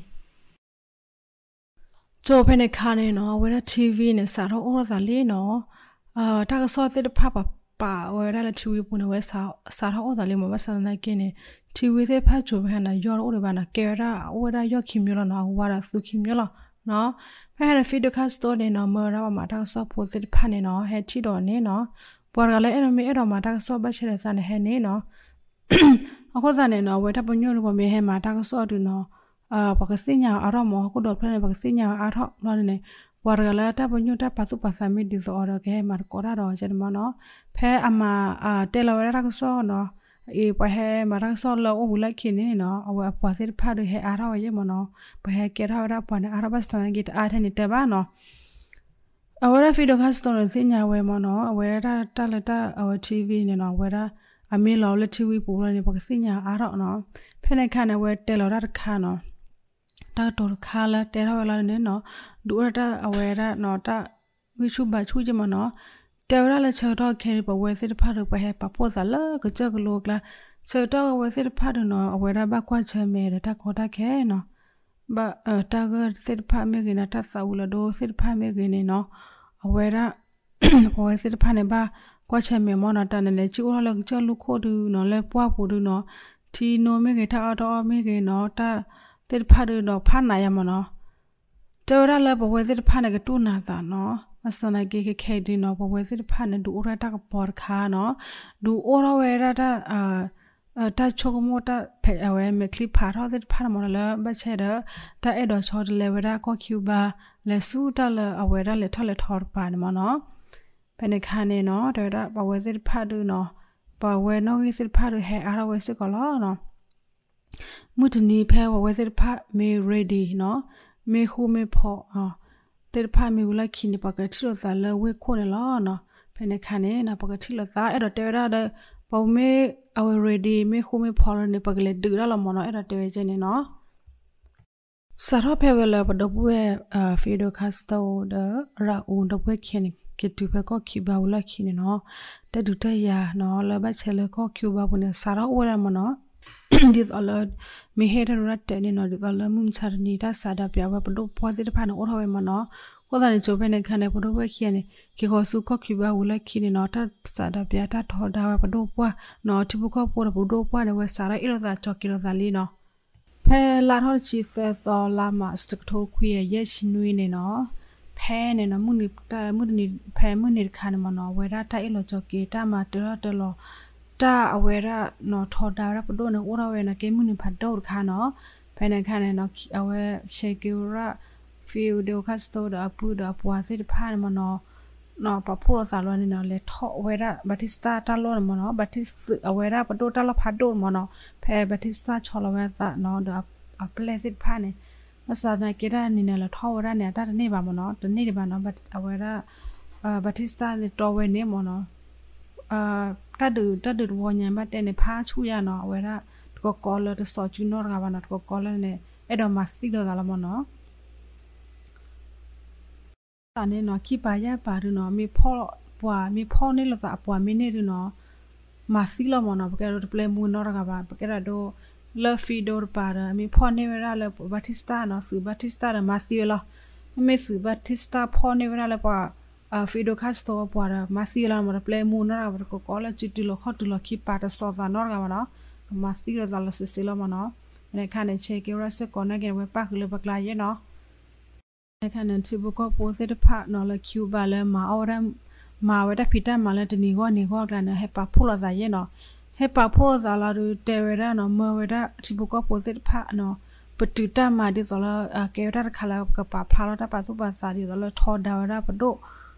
ကၠိဖဲန့ၣ်ခါန့ၣ်နီၤ အဝဲဒၣ် ထံဝံၤန့ၣ် စးထီၣ်အိၣ်ထီၣ်သးလံနီၤ, တၢ်ကစီၣ်သ့ၣ်တဖၣ်ပာ်ပာ်ဝဲဒၣ်လၢထံဝံၤပူၤန့ၣ် ဝဲစးထီၣ်အိၣ်သးလံမၢ် ဘၣ်ဆၣ်သနာ်က့န့ၣ် ထံဝံၤသ့ၣ်တဖၣ်ကၠိဖဲန့ၣ် ယီၢ်တအိၣ်ဒံးဘၣ်နီၤ, ကဲဝဲဒၣ်အိၣ်ဝဲဒၣ်ယီၢ်ခံမျိၤလီၤနီၤ, အဝါဒီးသူခံမျိၤလီၤနီၤ. ဖဲဟဲဒီး Fidel Castro န့ၣ်နီၤ မၢဝဲဒၣ်ပှၤမၤတၢ်ကစီၣ်ဖိသ့ၣ်တဖၣ်န့ၣ်နီၤ ဟဲထံၣ်ဒီးန့ၣ်နီၤ ပှၤတဂၤလၢအဲၣ်ဒိးမ့ၢ်အဲၣ်ဒိးမၤတၢ်ကစီၣ်ဘၣ်ဆၣ်ဒီးသးန့ၣ်ဟဲန့ၣ်နီၤ အဃိသတးန့ၣ်နီၤ အဝဲတၢ်ပညိၣ်ဒုး ပှၤမ့ၢ်ဟဲမၤတၢ်ကစီၣ်ဒုးနီၤ ပှၤကသ့ၣ်ညါအါထီၣ်မၢ်, ဟီၣ်ခိၣ်ဒီဖျၢၣ်န့ၣ် ပှၤကသ့ၣ်ညါအါထီၣ်ဘျီန့ၣ် ပှၤတဂၤလၢတၢ်ပညိၣ်တၢ်ပာ်သူၣ်ပာ်သးမ့ၢ်ဒ်သိးအီၤဒီး ကဟဲမၤသကိးတၢ်ဒီးကဲန့ၣ်မၢ်နီၤ. ဖဲအမၤ တဲလီၤဝဲဒၣ်တၢ်ကစီၣ်နီၤ အံၤ ပှၤဟဲမၤတၢ်ကစီၣ်လၢအအိၣ်ဝံၤလၢခံန့ၣ်နီၤ အဝဲအပှၤသ့ၣ်တဖၣ်ဒုးဟဲအါထီၣ်ဝဲယဲၢ်မၢ်နီၤ, ပှၤဟဲကဲထီၣ်ဝဲဒၣ်ပှၤန့ၣ် အါထီၣ်ဘၣ်ဆၣ်သနာ်က့ တအါထဲန့ၣ်တဲဘၣ်နီၤ အဝဲဒၣ် Fidel Castro န့ၣ် သ့ၣ်ညါဝဲမၢ်နီၤ, အဝဲဒၣ်တၢ်လၢတၢ်အဝဲ ထံဝံၤန့ၣ်နီၤ အဝဲဒၣ် အမ့ၢ်လီၤလၢထံဝံၤပူၤလီၤန့ၣ် ပှၤကသ့ၣ်ညါအါထီၣ်နီၤ. ဖဲန့ၣ်အခါန့ၣ် အဝဲတဲလီၤတၢ်တခါနီၤ, တၢ်ကတိၤတခါလၢတဲထီၣ်ဝဲလီၤန့ၣ်နီၤ, ဒုးအိၣ်ဒၣ်တၢ်အဝဲဒၣ်နီၤ တၢ်ဂံၢ်ဆူၣ်ဘါဆူၣ်က့မၢ်နီၤ. တဲဝဲဒၣ်လၢဆၢကတီၢ်ခဲအံၤ ပဝဲသ့ၣ်တဖၣ်ဒီး ပှၤဟဲပာ်ဖှိၣ်သးလၢကစၢၢ်ကလိအကျါ, ဆၢကတီၢ်ဝဲသ့ၣ်တဖၣ်ဒီးနီၤ အဝဲဒၣ်ဘၣ်ကွၢ်ဆၢၣ်မဲာ်ဒီးတၢ်ကီတၢ်ခဲနီၤ ဘၣ် တၢ်ဂၢၢ်သ့ၣ်တဖၣ်မ့ၢ်ဂ့ၤနီၤ တၢ်သးဝံၤလီၤဒိသ့ၣ်တဖၣ်မ့ၢ်ဂ့ၤန့ၣ်နီၤ, အဝဲဒၣ် ပဝဲသ့ၣ်တဖၣ်န့ၣ် ဘၣ်ကွၢ်ဆၢၣ်မဲာ်မၢ်နီၤ, တၢ်န့ၣ်လဲၤစံၣ်အိၣ်ထီၣ်လၢကစၢၢ်လူၢ်ခိၣ်ဒုးနီၤ လၢပှၢ်ပူၤဒုးနီၤ, ထံနိမ့ၢ်ဂ့ၤ တၢ်အီၣ်တၢ်အီမ့ၢ်ဂ့ၤနီၤ တၢ်သ့ၣ်တဖၣ်ဒုးဒီးဖးနးယါမၢ်နီၤ. တဲဝဲဒၣ်လၢပဝဲသ့ၣ်တဖၣ်န့ၣ် ကတူၢ်နးသးနီၤ, ဘၣ်ဆၣ်သနာ်က့ ခဲခဲအံၤဒုးနီၤ ပဝဲသ့ၣ်တဖၣ်န့ၣ် ဒုးအိၣ်ထီၣ်တၢ်ကပီၤတခါနီၤ, ဒုးအိၣ်ထီၣ်ဝဲဒၣ်တၢ် တၢ်ဆိကမိၣ်တၢ်ဖဲးအဝဲမဲာ်ချံဖးထီၣ်သ့ၣ်တဖၣ်န့ၣ်မၢ်နီၤ လၢဘၣ်ဆၣ်ဒီး တၢ်အဲၣ်ဒိးဆီတလဲဝဲဒၣ်ကီၢ် Cuba လဲၤဆူတၢ်လၢအဝဲဒၣ်လဲၤထီၣ်လဲၤထီတပၤန့ၣ်မၢ်နီၤ. ဖဲန့ၣ်အခါန့ၣ်နီၤ တဲဝဲဒၣ်ပဝဲသ့ၣ်တဖၣ်ဒုးနီၤ ပဝဲနီၣ်ဂံၢ်သ့ၣ်တဖၣ်ဒုးဟဲအါထီၣ်ဝဲစ့ၢ်ကီးလီၤနီၤ. မုၢ်တနံၤဖဲပဝဲသ့ၣ်တဖၣ်မ့ၢ် ready နီၤ မ့ၢ်ဃူမ့ၢ်ဖိး သ့ၣ်တဖၣ်မ့ၢ်ဝံၤလီၢ်ခံန့ၣ် ပှၤကထံၣ်လိာ်သးလၢဝ့ၢ်ခိၣ်န့ၣ်လီၤနီၤ. ဖဲန့ၣ်အခါန့ၣ်နီၤ ပှၤကထံၣ်လိာ်သး အဲၣ်ဒိးတဲဝဲဒၣ်ဒီး ပမ့ၢ်အဝဲ ready မ့ၢ်ဃူမ့ၢ်ဖိးလီၤန့ၣ် ပကလဲၤဒုးဒၣ်လီၤမၢ်နီၤ အဲၣ်ဒိးတဲဝဲကဲန့ၣ်နီၤ. စးထီၣ်ဖဲဝဲလၢပဒီပုၢ်ဝဲၢ် Fidel Castro ဒီး Raul ဒီပုၢ်ဝဲၢ်ခံဂၤန့ၣ် က့ၤတုၤဖဲကီၢ် Cuba ဝံၤလီၢ်ခံန့ၣ်နီၤ တၢ်ဒုးတၢ်ယၤနီၤ လၢဘၣ်ဆဲးလၢကီၢ် Cuba ပူၤန့ၣ် စးထီၣ်အိၣ်ဝဲဒၣ်မၢ်နီၤ ဒ်သိးလၢ မ့ၢ်ဟ့ၣ်တၢ်ဒိတၢ်တဲာ်န့ၣ်နီၤ ဒ်သိးလၢမုၢ်မဆါတနံၤ တၢ်စးဒၣ်ပျးဝဲပဒိၣ်ပှၢ်သ့ၣ်တဖၣ်န့ၣ် အိၣ်ထီၣ်ဝဲမၢ်နီၤ. အဃိသတးန့ၣ် ကၠိဖဲန့ၣ်အခါန့ၣ် ပဒိၣ်ဝဲၢ်ခံဂၤန့ၣ် က့ၤဃီၤဆူကီၢ် Cuba ဝံၤလီၢ်ခံန့ၣ်နီၤ တၢ်စးဒးပၠးတၢ်ထီဒါဝဲပဒိၣ်ပှၢ်နီၤ ထံဖိကီၢ်ဖိဒီးပဒိၣ်ပှၢ်န့ၣ် ဝဲစးထီၣ်အ့ၣ်လိာ်သးကၠီၤက့ၤလိာ်သးလံနီၤ. ဖဲလါထီၣ်တဆံသၢသီ လါမး တကထိခွံကယၤယဲၢ်ဆံနွံန့ၣ်နီၤ ဖဲန့ၣ်နီၤ မုၢ်နံၤ ဖဲမုၢ်နံၤတခါန့ၣ်မ့ၢ်နီၤ အဝဲဒၣ်တၢ်အ့ၣ်လိာ်ကၠီၤက့ၤ တၢ်မၤတၢထီၣ်တၢလီၤ တၢ်အဝဲဒၣ်နီၤ ထီဒါဝဲဒၣ်ပဒိၣ်န့ၣ် အိၣ်ထီၣ်ဝဲနီၤ ကဲမုၢ်နံၤဖးဒိၣ်တခါနီၤ. ဖဲန့ၣ်အခါန့ၣ်နီၤ အဝဲ Che Guevara, Fidel Castro ဒီးအပုၢ်ဒီးအပှၤသ့ၣ်တဖၣ်န့ၣ်မ့ၢ်နီၤ ပာ်ဖှိၣ်လိာ်သးလီၤန့ၣ်နီၤ လဲၤထီၣ်ဝဲဒၣ် Batista တၢ်လီၢ်န့ၣ်မ့ၢ်နီၤ Batista အဝဲဒၣ်ပဒိၣ်တၢ်လီၢ်ဖးဒိၣ်န့ၣ်မ့ၢ်နီၤ ဖဲ Batista ဆီလီၤဝဲအသးနီၤ ဒီးအပျဲၢ်သ့ၣ်တဖၣ်န့ၣ် ဘၣ်ဆၣ်သနာ်က့တၢ်န့ၣ်န့ၣ် လဲၤထီၣ်ဝဲဒၣ်န့ၣ် အတၢ်တန့ၢ်ဘၣ်မ့ၢ်နီၤ တန့ၢ်ဒံးဘၣ်နီၤ အဝဲဒၣ် Batista န့ၣ်တီဝဲန့ၣ်မ့ၢ်နီၤ တၢ်ဒုး တၢ်ဒုးတဝီညါဘၣ်တဲန့ၣ် ဖးဆူၣ်ယါနီၤ အဝဲဒၣ် တကီကီလၢတစီၤစုနီတဂၤဘၣ်နီၤ တကီကီလၢန့ၣ် အဲၣ်ဒိးမၤသံလိာ်သးလီၤမ့ၢ်နီၤ. သးန့ၣ်နီၤ ခံပာ်ယၢ်ပာ်ဒုနီၤ မ့ၢ်ဖီၣ်ပှၤ မ့ၢ်ဖီၣ်န့ၢ်လိာ်သးအပှၤမ့ၢ်န့ၢ်ဒုနီၤ မၤသံလီၤမ့ၢ်နီၤ ပကဲဒိးတပျဲမူနီတဂၤဘၣ် ပကဲဒိးဒိ လၢ Fidel တပၤဒီး မ့ၢ်ဖီၣ်န့ၢ်ဝဲဒၣ်လၢ Batista နီၤ သုး Batista ဒီးမၤသံဝဲလီၤ မ့မ့ၢ်သုး Batista ဖီၣ်န့ၢ်ဝဲဒၣ်လၢပှၤ Fidel Castro ပှၤဒီး မၤသံဝဲလီၤမ့ၢ် တပျဲမူနီတဂၤဘၣ် တကီကီလၢစုတုၤလီၤခီၣ်တုၤလီၤခံပာ်တစီၤသးနီတဂၤဘၣ်နီၤ ကမၤသံလိာ်သးလီၤစ့စ့လီၤမ့ၢ်နီၤ. ဖဲန့ၣ်အခါန့ၣ် Che Guevara စ့ၢ်ကီးနာ်က့န့ၣ် ဝဲပၣ်ဃုာ်လၢပကျါယဲၢ်နီၤ ဖဲန့ၣ်အခါန့ၣ် ထံဖိကီၢ်ဖိသ့ၣ်တဖၣ်နီၤလၢ Cuba လၢမၤအီၣ်ဝဲဒၣ် မၤဝဲတၢ်ဖံးတၢ်မၤလၢတနံၤဂီၢ်နံၤဂီၢ်အကျါန့ၣ် ဟဲပာ်ဖှိၣ်လိာ်သးယဲၢ်နီၤ ဟဲပာ်ဖှိၣ်လိာ်သးလီၤဒုးတဲဝဲဒၣ်နီၤ မၢဝဲဒၣ်ထံဖိကီၢ်ဖိသ့ၣ်တဖၣ်နီၤ ပတုာ်တၢ်မၤဒ်သိးလၢ ကဲဝဲဒၣ်တၢ်တခါလၢကပာ်ဖျါထီၣ်တၢ်ပာ်သူၣ်ပာ်သးဒ်သိးလၢထီဒါဝဲဒၣ်ပဒိၣ်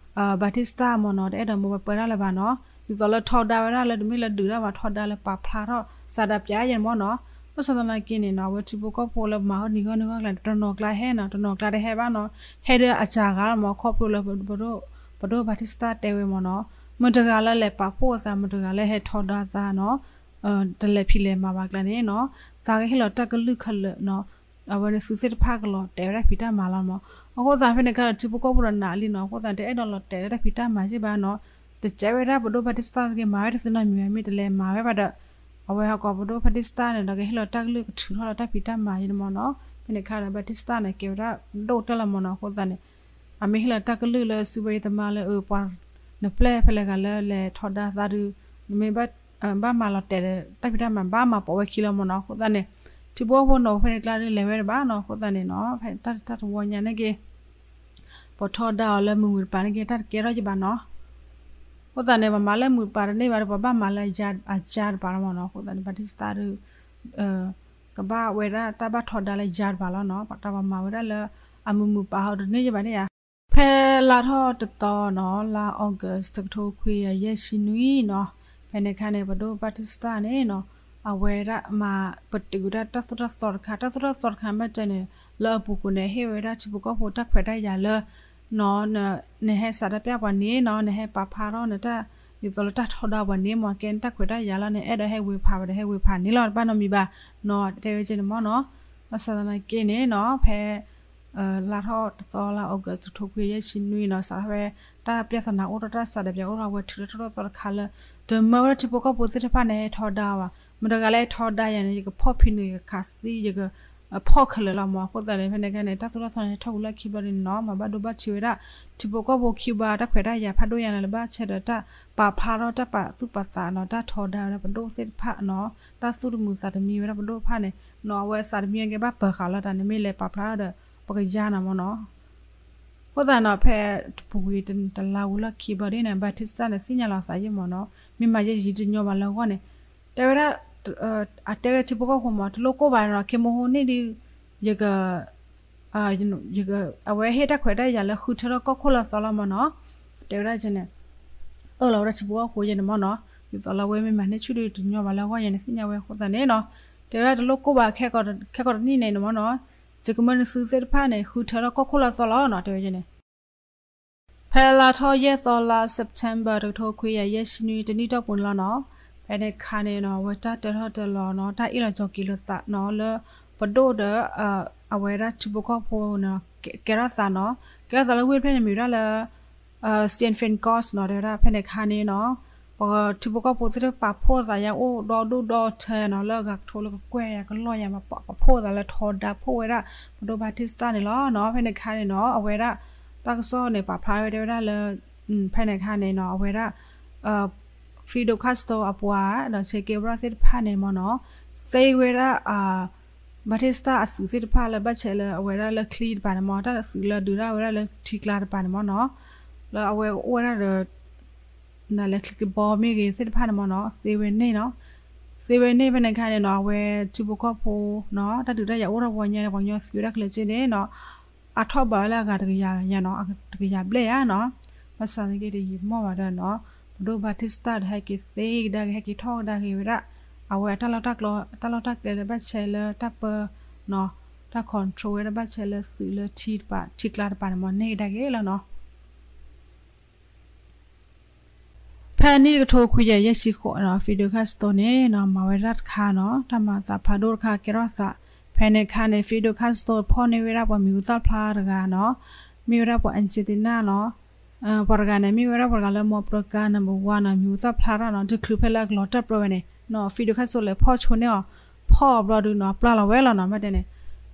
Batista မ့ၢ်နီၤ တအဲၣ်ဒိးမၢဝဲပှဲၤဒၣ်လၢၤဘၣ်နီၤ ဒ်သိးလၢထီဒါဝဲဒၣ်လၢတမ့ၢ်လၢဒုးတၢ်ဘၣ် ထီဒါလၢပာ်ဖျါထီၣ် စးဒးပၠးယဲၢ်န့ၣ်မ့ၢ်နီၤ ဘၣ်ဆၣ်သနာ်က့န့ၣ်နီၤ အဝဲထံဖိကီၢ်ဖိလၢမၤအီၣ်နံၤဂီၢ်နံၤဂီၢ်အကျါန့ၣ် တနီၤကျါဟဲနီၤ တနီၤကျါတဟဲဘၣ်နီၤ ဟဲဒၣ်အစှၤဂၤလီၤမ့ၢ် ခီဖျိလၢ ပဒိၣ် Batista တဲဝဲမ့ၢ်နီၤ မတၤတဂၤလၢလဲၤပာ်ဖှိၣ်အသး မတၤတဂၤလၢဟဲထီဒါအသးနီၤ တလဲၤဖံးလဲၤမၤဘၣ်ကျါန့ၣ်နီၤ သးကဟ့ၣ်လီၤတၢ်ကလုၢ်ခဲလၢာ်နီၤ အဝဲန့ၣ်သုးသ့ၣ်တဖၣ်ကလီၤတဲာ်ဝဲဒၣ်ဖံးတၢ်မၤလီၤမ့ၢ် အဃိသတးဖဲန့ၣ်အခါဒီးထံဖိကီၢ်ဖိဒီးနာ်လံနီၤ အဃိသတးတအဲၣ်ဒိးလီၤတဲာ်ဝဲဒၣ်ဖံးတၢ်မၤယဲၢ်ဘၣ်နီၤ တကဲဝဲဒၣ်ပဒိၣ် Batista သနာ်က့ မၤဝဲတသ့နီတမံၤဘၣ် မ့ၢ်တလဲၤမၤဝဲဘၣ်ဒီး အဝဲဟီၣ်ကဝီၤပဒိၣ် Batista န့ၣ်ဒီးကဟ့ၣ်လီၤတၢ်ကလုၢ်ကထုးထီၣ်လၢတၢ်ဖံးတၢ်မၤယဲၢ်န့ၣ်မ့ၢ်နီၤ ဖဲန့ၣ်အခါဒီး Batista န့ၣ် ကဲဝဲဒၣ်ဒိၣ်တၢၢ်လီၤမ့ၢ်နီၤ အဃိသတးန့ၣ် အမ့ၢ်ဟ့ၣ်လီၤတၢ်ကလုၢ်လၢစုဘၢယသမါလၢအပှၤ နပျဲၢ်ဖဲလဲၣ်ဂၤလၢလဲၤထီဒါသးဒုး နမ့ၢ် ဘၣ်မၤလီၤတဲာ်ဒီး တၢ်ဖံးတၢ်မၤဘၣ်မၤပိာ်ဝဲခံလီၤမ့ၢ်နီၤ အဃိသတးန့ၣ် ထံဖိကီၢ်ဖိနီၣ်ဖဲန့ၣ်ကျါဒုးလဲၤဝဲတဘၣ်နီၤ အဃိသတးန့ၣ်နီၤ ဖဲတၢ်တဝီညါန့ၣ်က့ ပှၤထီဒါအီၤလၢမုာ်မုာ်တပၤန့ၣ်က့ တၢ်တကဲထီၣ်ယဘၣ်နီၤ အဃိသတးန့ၣ် ပှၤမၤလၢမုာ်တပၤတန့ၢ်ဘၣ်ဒီး ပှၤဘၣ်မၤလၢအယါတပၤလီၤမ့ၢ်နီၤ အဃိသတးန့ၣ် Batista ဒုး ကဘၣ်ဝဲဒၣ်တၢ်ဘၣ်ထီဒါလၢယါတပၤလီၤနီၤ တၢ်ပှၤမၤဝဲဒၣ်လၢ အမုာ်မုာ်ပာ်ဟီတန့ၢ်ယဘၣ်န့ၣ်ဧါ ဖဲလါထီၣ်တသီနီၤ လါ August တကထိခွံကယၤယဲၢ်ဆံနွံနီၤ ဖဲန့ၣ်အခါန့ၣ် ပဒိၣ် Batista န့ၣ်နီၤ အဝဲဒၣ်မၤ ပတုာ်ဝဲဒၣ်တၢ်သိၣ်တၢ်သီတခါ တၢ်သိၣ်တၢ်သီတခါမ့ၢ်တဲန့ၣ် လၢအပူၤကွံာ်န့ၣ် ဟ့ၣ်ဝဲဒၣ်ထံဖိကီၢ်ဖိတၢ်ခွဲးတၢ်ယာ်လၢ နီၤ နဟဲစးတၢ်ပျၢ်ပှၤန့ၣ်နီၤ နဟဲပာ်ဖျါထီၣ်နတၢ် ဒ်သိးလၢတၢ်ထီဒါပှၤန့ၣ် မ့ၢ်ကဲနတၢ်ခွဲးတၢ်ယာ်လီၤန့ၣ် အဲၣ်ဒိးဟဲဝ့ၤဖးဝဲဒီးဟဲဝ့ၤဖးန့ၣ်လီၤ တဘၣ်နီတမံၤဘၣ်နီၤ တဲဝဲကဲန့ၣ်မ့ၢ်နီၤ ဘၣ်ဆၣ်သနာ်က့န့ၣ်နီၤ ဖဲ လါထီၣ်တသီလါ August တကထိခွံကယၤယဲၢ်ဆံနွံနီၤ စးထီၣ်ဖဲ တၢ်ပျၢ်သနာ်အိၣ်ထီၣ် တၢ်စးဒးပၠးအိၣ်ထီၣ်ဝဲ ထုးထီၣ်တၢ်သိၣ်တၢ်သီတခါလၢ တမၢဝဲဒၣ်ထံဖိကီၢ်ဖိသ့ၣ်တဖၣ်န့ၣ် ဟဲထီဒါအီၤဘၣ် မတၤတဂၤလၢဟဲထီဒါယၤန့ၣ် ယကဖီၣ်ဖံးနုာ် ယကခးသံ ယက ဖီၣ်ခဲလၢာ်လီၤမ့ၢ် အဃိသတးန့ၣ် ဖဲန့ၣ်အခါန့ၣ် တၢ်သိၣ်တၢ်သီန့ၣ် ဟဲထီၣ်ဝံၤလၢခံဘျီဒ်န့ၣ်နီၤ မၤဘၣ်ဒိဘၣ်ထံးဝဲဒၣ် ထံဖိကီၢ်ဖိ Cuba တၢ်ခွဲးတၢ်ယာ်ဖးဒိၣ်ညါန့ၣ် လၢဘၣ်ဆၢဒီးတၢ်ပာ်ဖျါထီၣ်တၢ်ပာ်သူၣ်ပာ်သးနီၤ တၢ်ထီဒါဝဲဒၣ်ပဒိၣ်သ့ၣ်တဖၣ်နီၤ တၢ်သူၣ်တမုာ်သးတမံဝဲဒၣ်ပဒိၣ်တဖၣ်န့ၣ်နီၤ အဝဲသးတမံန့ၣ်က့ ဘၣ်ပၢၤဃာ်လီၤတၢ်န့ၣ် မ့ၢ်လဲၤပာ်ဖျါထီၣ်ဒီး ပကယါနီၤမ့ၢ်နီၤ အဃိသတးနီၤ ဖဲတပူၤကွံာ်တလါဝံၤလီၢ်ခံဘျီဒ်န့ၣ် Batista န့ၣ် သ့ၣ်ညါလီၤသးယဲၢ်မ့ၢ်နီၤ မ့ၢ်မၤယဲၢ်ယံၤတညီဘၣ်လၢအဂီၢ်န့ၣ် တဲဝဲဒၣ် အတဲဝဲထံဖိကီၢ်ဖိမ့ၢ် တလိၣ်ကိၢ်ဘၣ်နီၤ ခ့မိဟိန့ၣ်ဒုး ယက ယက အဝဲဟ့ၣ်တၢ်ခွဲးတၢ်ယာ်လၢဃုထၢထီၣ်ကီၢ်ခိၣ်လၢအသီလီၤမ့ၢ်နီၤ တဲဝဲဒၣ်ကဲန့ၣ် အၢၣ်လီၤဝဲဒၣ်ထံဖိကီၢ်ဖိယဲၢ်န့ၣ်မ့ၢ်နီၤ ဒ်သိးလၢအဝဲမ့ၢ်မၤန့ၢ်ဆူၣ်ဒုးတညီဘၣ်လၢအဂီၢ်ယဲၢ်န့ၣ် သ့ၣ်ညါဝဲအဃိသတးန့ၣ်နီၤ တဲဝဲဒၣ်တလိၣ်ကိၢ်ဘၣ် ခဲကီးတနံၣ်န့ၣ်မ့ၢ်နီၤ ယကမၢနသုသ့ၣ်တဖၣ်န့ၣ် ဃုထၢထီၣ်ကီၢ်ခိၣ်လၢအသီလီၤနီၤ တဲဝဲန့ၣ် ဖဲလါထီၣ်ယဲၢ်သီလါ September တကထိခွံကယၤယဲၢ်ဆံနွံ တနံၣ်တီၢ်ပူၤန့ၣ်လီၤနီၤ ဖဲန့ၣ်အခါန့ၣ်နီၤ အဝဲတၢ်တၢထီၣ်တၢလီၤနီၤ တၢ်အ့ၣ်လိာ်ကၠီၤက့ၤလိာ်သးနီၤ လၢပဒိၣ်ဒီး အဝဲဒၣ်ထံဖိကီၢ်ဖိန့ၣ် ကဲထီၣ်သးနီၤ ကဲထီၣ်သးလၢဝ့ၢ်တဖျၢၣ်န့ၣ်မ့ၢ်ဝဲဒၣ်လၢ San Francisco နီၤ တဲဝဲဒၣ်ဖဲန့ၣ်အခါန့ၣ်နီၤ ပထံဖိကီၢ်ဖိသ့ၣ်တဖၣ်ပာ်ဖှိၣ်သးယါအိၣ်ဒီဒူၣ်ဒီထၢနီၤ လၢအဂၤကထိလၢကကွဲၢ်ယါကလီၢ်ယါ ပာ်ဖှိၣ်သးလၢထီဒါဖှိၣ်ဝဲဒၣ် ပဒိၣ် Batista န့ၣ်လီၤနီၤ ဖဲန့ၣ်အခါန့ၣ်နီၤ အဝဲဒၣ် တၢ်ကစီၣ်န့ၣ် ပာ်ဖျါဝဲတဲဝဲဒၣ်လၢ ဖဲန့ၣ်အခါန့ၣ်နီၤ အဝဲဒၣ် Fidel Castro အပှၤဒီး Che Guevara သ့ၣ်တဖၣ်န့ၣ်မ့ၢ်နီၤ သ့ဝဲဒၣ် Batista အသုးသ့ၣ်တဖၣ်လၢဘၣ်ဆဲးလၢအဝဲဒၣ်လၢချံတပၤန့ၣ်မ့ၢ် တၢ်သုးလၢဒုးဒၣ်ဝဲဒၣ်လၢထံကျါတပၤန့ၣ်မ့ၢ်နီၤ လၢအဝဲအိၣ်ဝဲဒၣ်ဒီး နလဲၤချံကဘီမ့ၢ်ဂ့ၤသ့ၣ်တဖၣ်န့ၣ်မ့ၢ်နီၤ သ့ဝဲန့ၣ်နီၤ သ့ဝဲန့ၣ်ဖဲန့ၣ်အခါန့ၣ်နီၤ အဝဲထံဖိကီၢ်ဖိနီၤ တၢ်ဒုးတၢ်ယၤအိၣ်ထီၣ်ပှၤညါန့ၣ် ပှၤကညီသံဝဲဒၣ်ချၢက့န့ၣ်နီၤ အထီၣ်ဘးဝဲလၢအဂၤတကယၤညါနီၤ အတကယၤဘျဲၣ်ယါနီၤ ဘၣ်ဆၣ်သနာ်က့ဒီးယံာ်မီၢ်ဘၣ်ဒီးနီၤ ပဒိၣ် Batista ဒီးဟဲက့ၤသ့ကဒါက့ၤ ဟဲက့ၤထီၣ်ကဒါက့ၤဝဲဒၣ် အဝဲအတၢ်လီၢ်တၢ်ကျဲ တၢ်လီၢ်တၢ်ကျဲလၢဘၣ်ဆဲးလၢတၢ်ပၢနီၤ တၢ် control ဝဲဒၣ်ဘၣ်ဆဲးလၢသုးလၢထံတပၤ ထံကျါတပၤန့ၣ်မ့ၢ်န့ၢ်ကဒါက့ၤလီၤနီၤ ဖဲအနံၣ်တကထိခွံကယၤယဲၢ်ဆံဃိးနီၤ Fidel Castro န့ၣ်နီၤ မၤဝဲဒၣ်တၢ်တခါနီၤ တၢ်မၤသးဖးဒိၣ်တခါကဲထီၣ်သး ဖဲန့ၣ်အခါန့ၣ် Fidel Castro ဖီၣ်န့ၢ်ဝဲဒၣ်ပှၤမံၤဟူသၣ်ဖျါတဂၤနီၤ မ့ၢ်ဝဲဒၣ်ပှၤ Argentina နီၤ ပှၤတဂၤန့ၣ် မ့ၢ်ဝဲဒၣ်ပှၤတဂၤလၢ mafia တဂၤ number one နီၤ မံၤဟူသၣ်ဖျါတၢ်နီၤ တချုးဖဲလၢအကလီၤတၢ်ပြၢဝဲန့ၣ်နီၤ Fidel Castro လဲၤဖီၣ်ဆိန့ၢ်အီၤ ဖီၣ်အီၤဘျီဒုးနီၤ ပျၢ်လီၤဝဲလီၤနီၤ မ့ၢ်တဲန့ၣ်